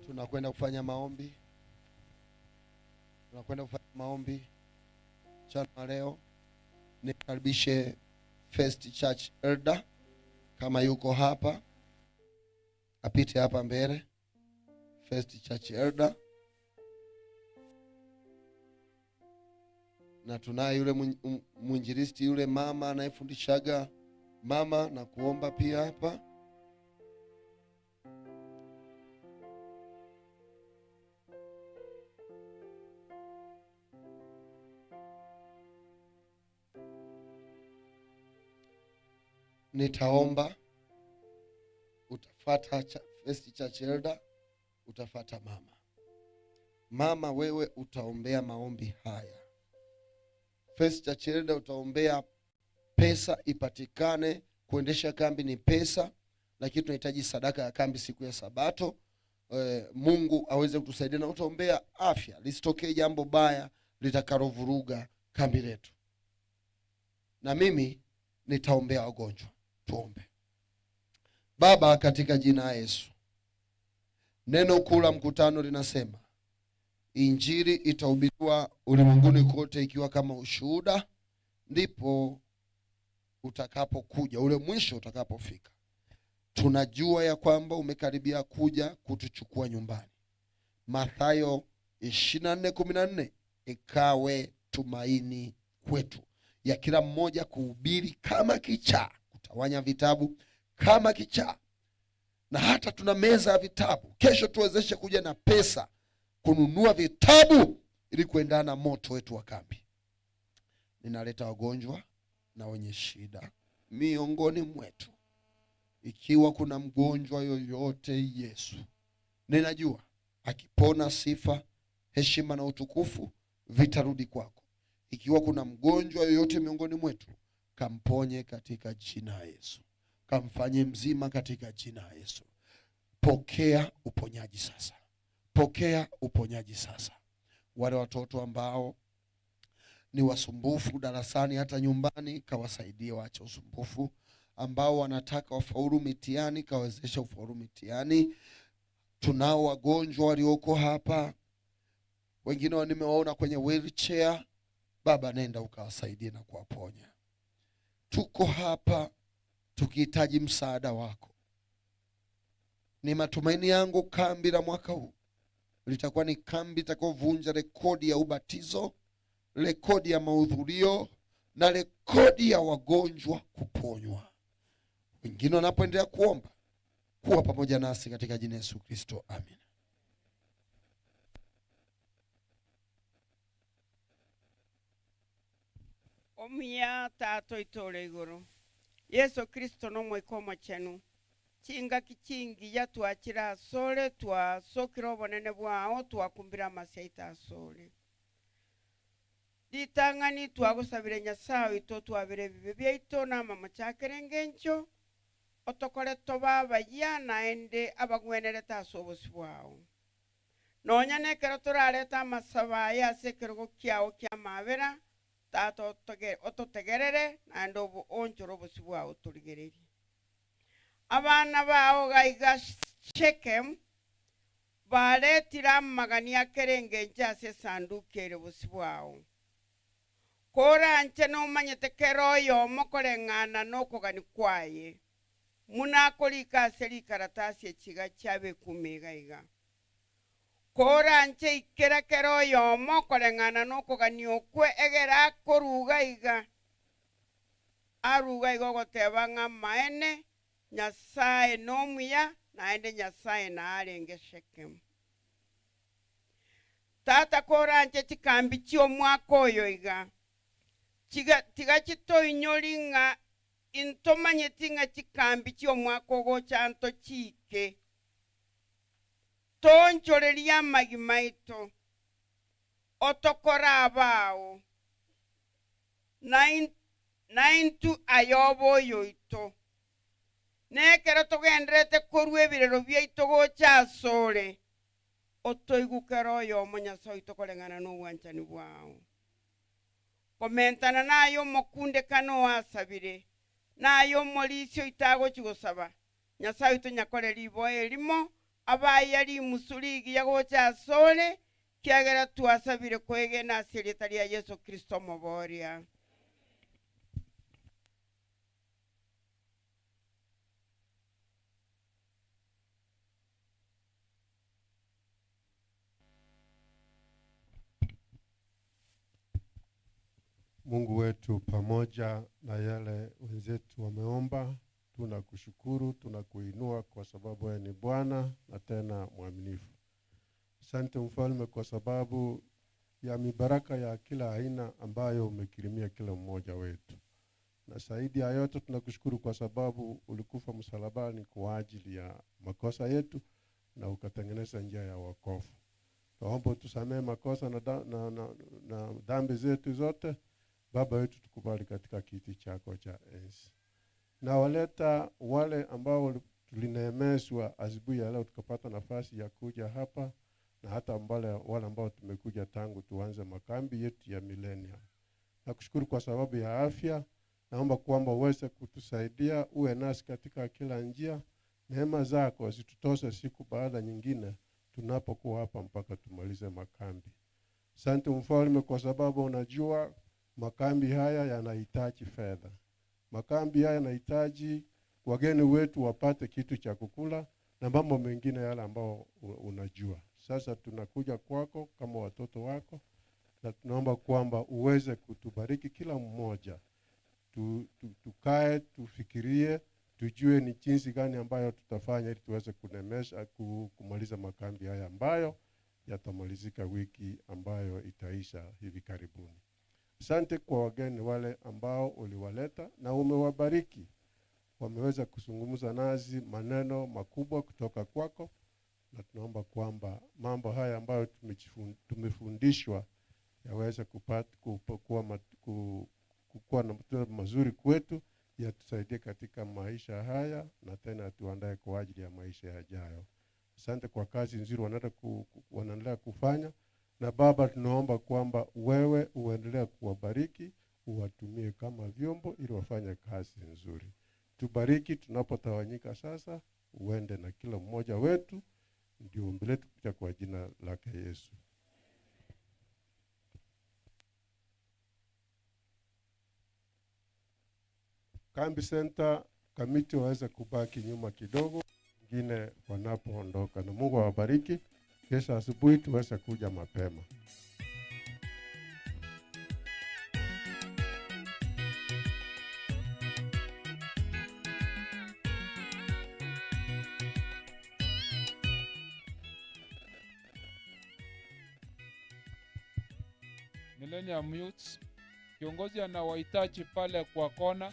Tunakwenda kufanya maombi. Tunakwenda kufanya maombi mchana leo. Nikaribishe First Church Elder kama yuko hapa, apite hapa mbele. First Church Elder. Na tunaye yule mwinjilisti, yule mama anayefundishaga mama, na kuomba pia hapa. Nitaomba, utafuata First Church Elder, utafuata mama. Mama, wewe utaombea maombi haya. First Church Elder utaombea pesa ipatikane, kuendesha kambi ni pesa, lakini tunahitaji sadaka ya kambi siku ya Sabato. Mungu aweze kutusaidia, na utaombea afya, lisitokee jambo baya litakalovuruga kambi letu. Na mimi nitaombea wagonjwa. Tuombe. Baba, katika jina la Yesu, neno kuu la mkutano linasema injili itahubiriwa ulimwenguni kote ikiwa kama ushuhuda, ndipo utakapokuja ule mwisho utakapofika. Tunajua ya kwamba umekaribia kuja kutuchukua nyumbani. Mathayo 24:14 ikawe tumaini kwetu ya kila mmoja kuhubiri kama kichaa, kutawanya vitabu kama kichaa, na hata tuna meza ya vitabu. Kesho tuwezeshe kuja na pesa kununua vitabu ili kuendana na moto wetu wa kambi. Ninaleta wagonjwa na wenye shida miongoni mwetu. Ikiwa kuna mgonjwa yoyote, Yesu, ninajua akipona sifa, heshima na utukufu vitarudi kwako. Ikiwa kuna mgonjwa yoyote miongoni mwetu, kamponye katika jina la Yesu, kamfanye mzima katika jina la Yesu. Pokea uponyaji sasa, pokea uponyaji sasa. Wale watoto ambao ni wasumbufu darasani hata nyumbani, kawasaidie waache usumbufu. Ambao wanataka wafaulu mitihani, kawezesha ufaulu mitihani. Tunao wagonjwa walioko hapa, wengine nimewaona kwenye wheelchair. Baba, nenda ukawasaidie na kuwaponya. Tuko hapa tukihitaji msaada wako. Ni matumaini yangu kambi la mwaka huu litakuwa ni kambi itakayovunja rekodi ya ubatizo, rekodi ya mahudhurio na rekodi ya wagonjwa kuponywa. Wengine wanapoendelea kuomba, kuwa pamoja nasi katika jina Yesu Kristo, amen. Omuya tato itore iguru Yesu Kristo no mwiko chenu chinga kichingi ya twachira sole twasokira obonene bwao twakumbira amasaita asole ditang'ani twagusabire Nyasaye ito twabire bibe byaito na mama chakerenge ncho otokore tobabayia naende abagwenerete ase obosi bwao nonya nekero torareta amasabaya ase ekerogo kiao kia mabera tata ototegerere naende onchore obosi bwao torigererie abana bao gaiga Shechem baretire amagani akerenge nche ase esanduki ere bosi bwao koranche nomanyete kero oyomo koreng'ana nokogani kwaye munakorika ase rikaratasi echiga chiabe ikumi iga iga koranche ikera kero oyomo koreng'ana nokogani okwe egera akoruga iga aruga iga ogoteba ng'a maene Nyasaye nomuya naende Nyasaye naarenge Shechem. Tata koranche chikambi chi'omwaka oyo iga tiga chitoinyori ng'a intomanyeti ng'a chikambi chi'omwaka ogocha nto chike tonchoreria amagima aito otokora abao naintu ayoba oyo ito nekero togenderete korwa ebirero biaito gocha asore otoigukera oyomo Nyasaye oito koreng'ana na obwanchani bwao komentana naye omokundekano oasabire naye omorisi oito agochi gosaba Nyasaye oito nyakore riboa erimo abaya rimusu rigiya gocha asore kiagera twasabire kwegena ase erieta ria Yesu Kristo omoboria. Mungu wetu, pamoja na yale wenzetu wameomba, tunakushukuru, tunakuinua kwa sababu wewe ni Bwana na tena mwaminifu. Asante Mfalme kwa sababu ya mibaraka ya kila aina ambayo umekirimia kila mmoja wetu. Na zaidi ya yote tunakushukuru kwa sababu ulikufa msalabani kwa ajili ya makosa yetu na ukatengeneza njia ya wokovu. Tuombe utusamee makosa na dhambi zetu zote. Baba yetu, tukubali katika kiti chako cha enzi. Na waleta wale ambao tulineemeshwa asubuhi ya leo tukapata nafasi ya kuja hapa, na hata wale ambao tumekuja tangu tuanze makambi yetu ya millennium. Nakushukuru kwa sababu ya afya. Naomba kwamba uweze kutusaidia, uwe nasi katika kila njia, Neema zako zitutoshe siku baada nyingine tunapokuwa hapa mpaka tumalize makambi. Asante Mfalme, kwa sababu unajua makambi haya yanahitaji fedha. Makambi haya yanahitaji wageni wetu wapate kitu cha kukula na mambo mengine yale ambao unajua. Sasa tunakuja kwako kama watoto wako na tunaomba kwamba uweze kutubariki kila mmoja. Tukae, tufikirie, tujue ni jinsi gani ambayo tutafanya ili tuweze kunemesha, kumaliza makambi haya ambayo yatamalizika wiki ambayo itaisha hivi karibuni. Asante kwa wageni wale ambao uliwaleta na umewabariki. Wameweza kuzungumza nasi maneno makubwa kutoka kwako, na tunaomba kwamba mambo haya ambayo tumefundishwa yaweze kuwa na matunda mazuri kwetu, yatusaidie katika maisha haya na tena tuandae kwa ajili ya maisha yajayo. Asante kwa kazi nzuri wanaendelea kufanya. Na Baba, tunaomba kwamba wewe uendelee kuwabariki, uwatumie kama vyombo ili wafanye kazi nzuri. Tubariki tunapotawanyika sasa, uende na kila mmoja wetu. Ndio ombi letu kupitia kwa jina lake Yesu. Kambi Center kamiti waweze kubaki nyuma kidogo, wengine wanapoondoka. Na Mungu awabariki. Kesho asubuhi tuweze kuja mapema. Millennium Youths, kiongozi anawahitaji pale kwa kona.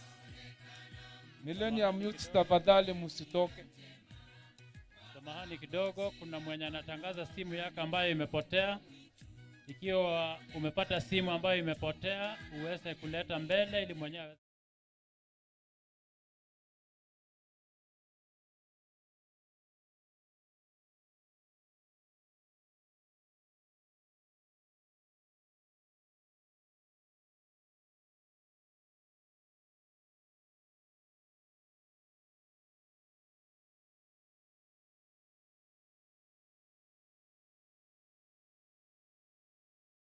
Millennium Youths, tafadhali msitoke. Samahani kidogo, kuna mwenye anatangaza simu yake ambayo imepotea. Ikiwa umepata simu ambayo imepotea, uweze kuleta mbele ili mwenyewe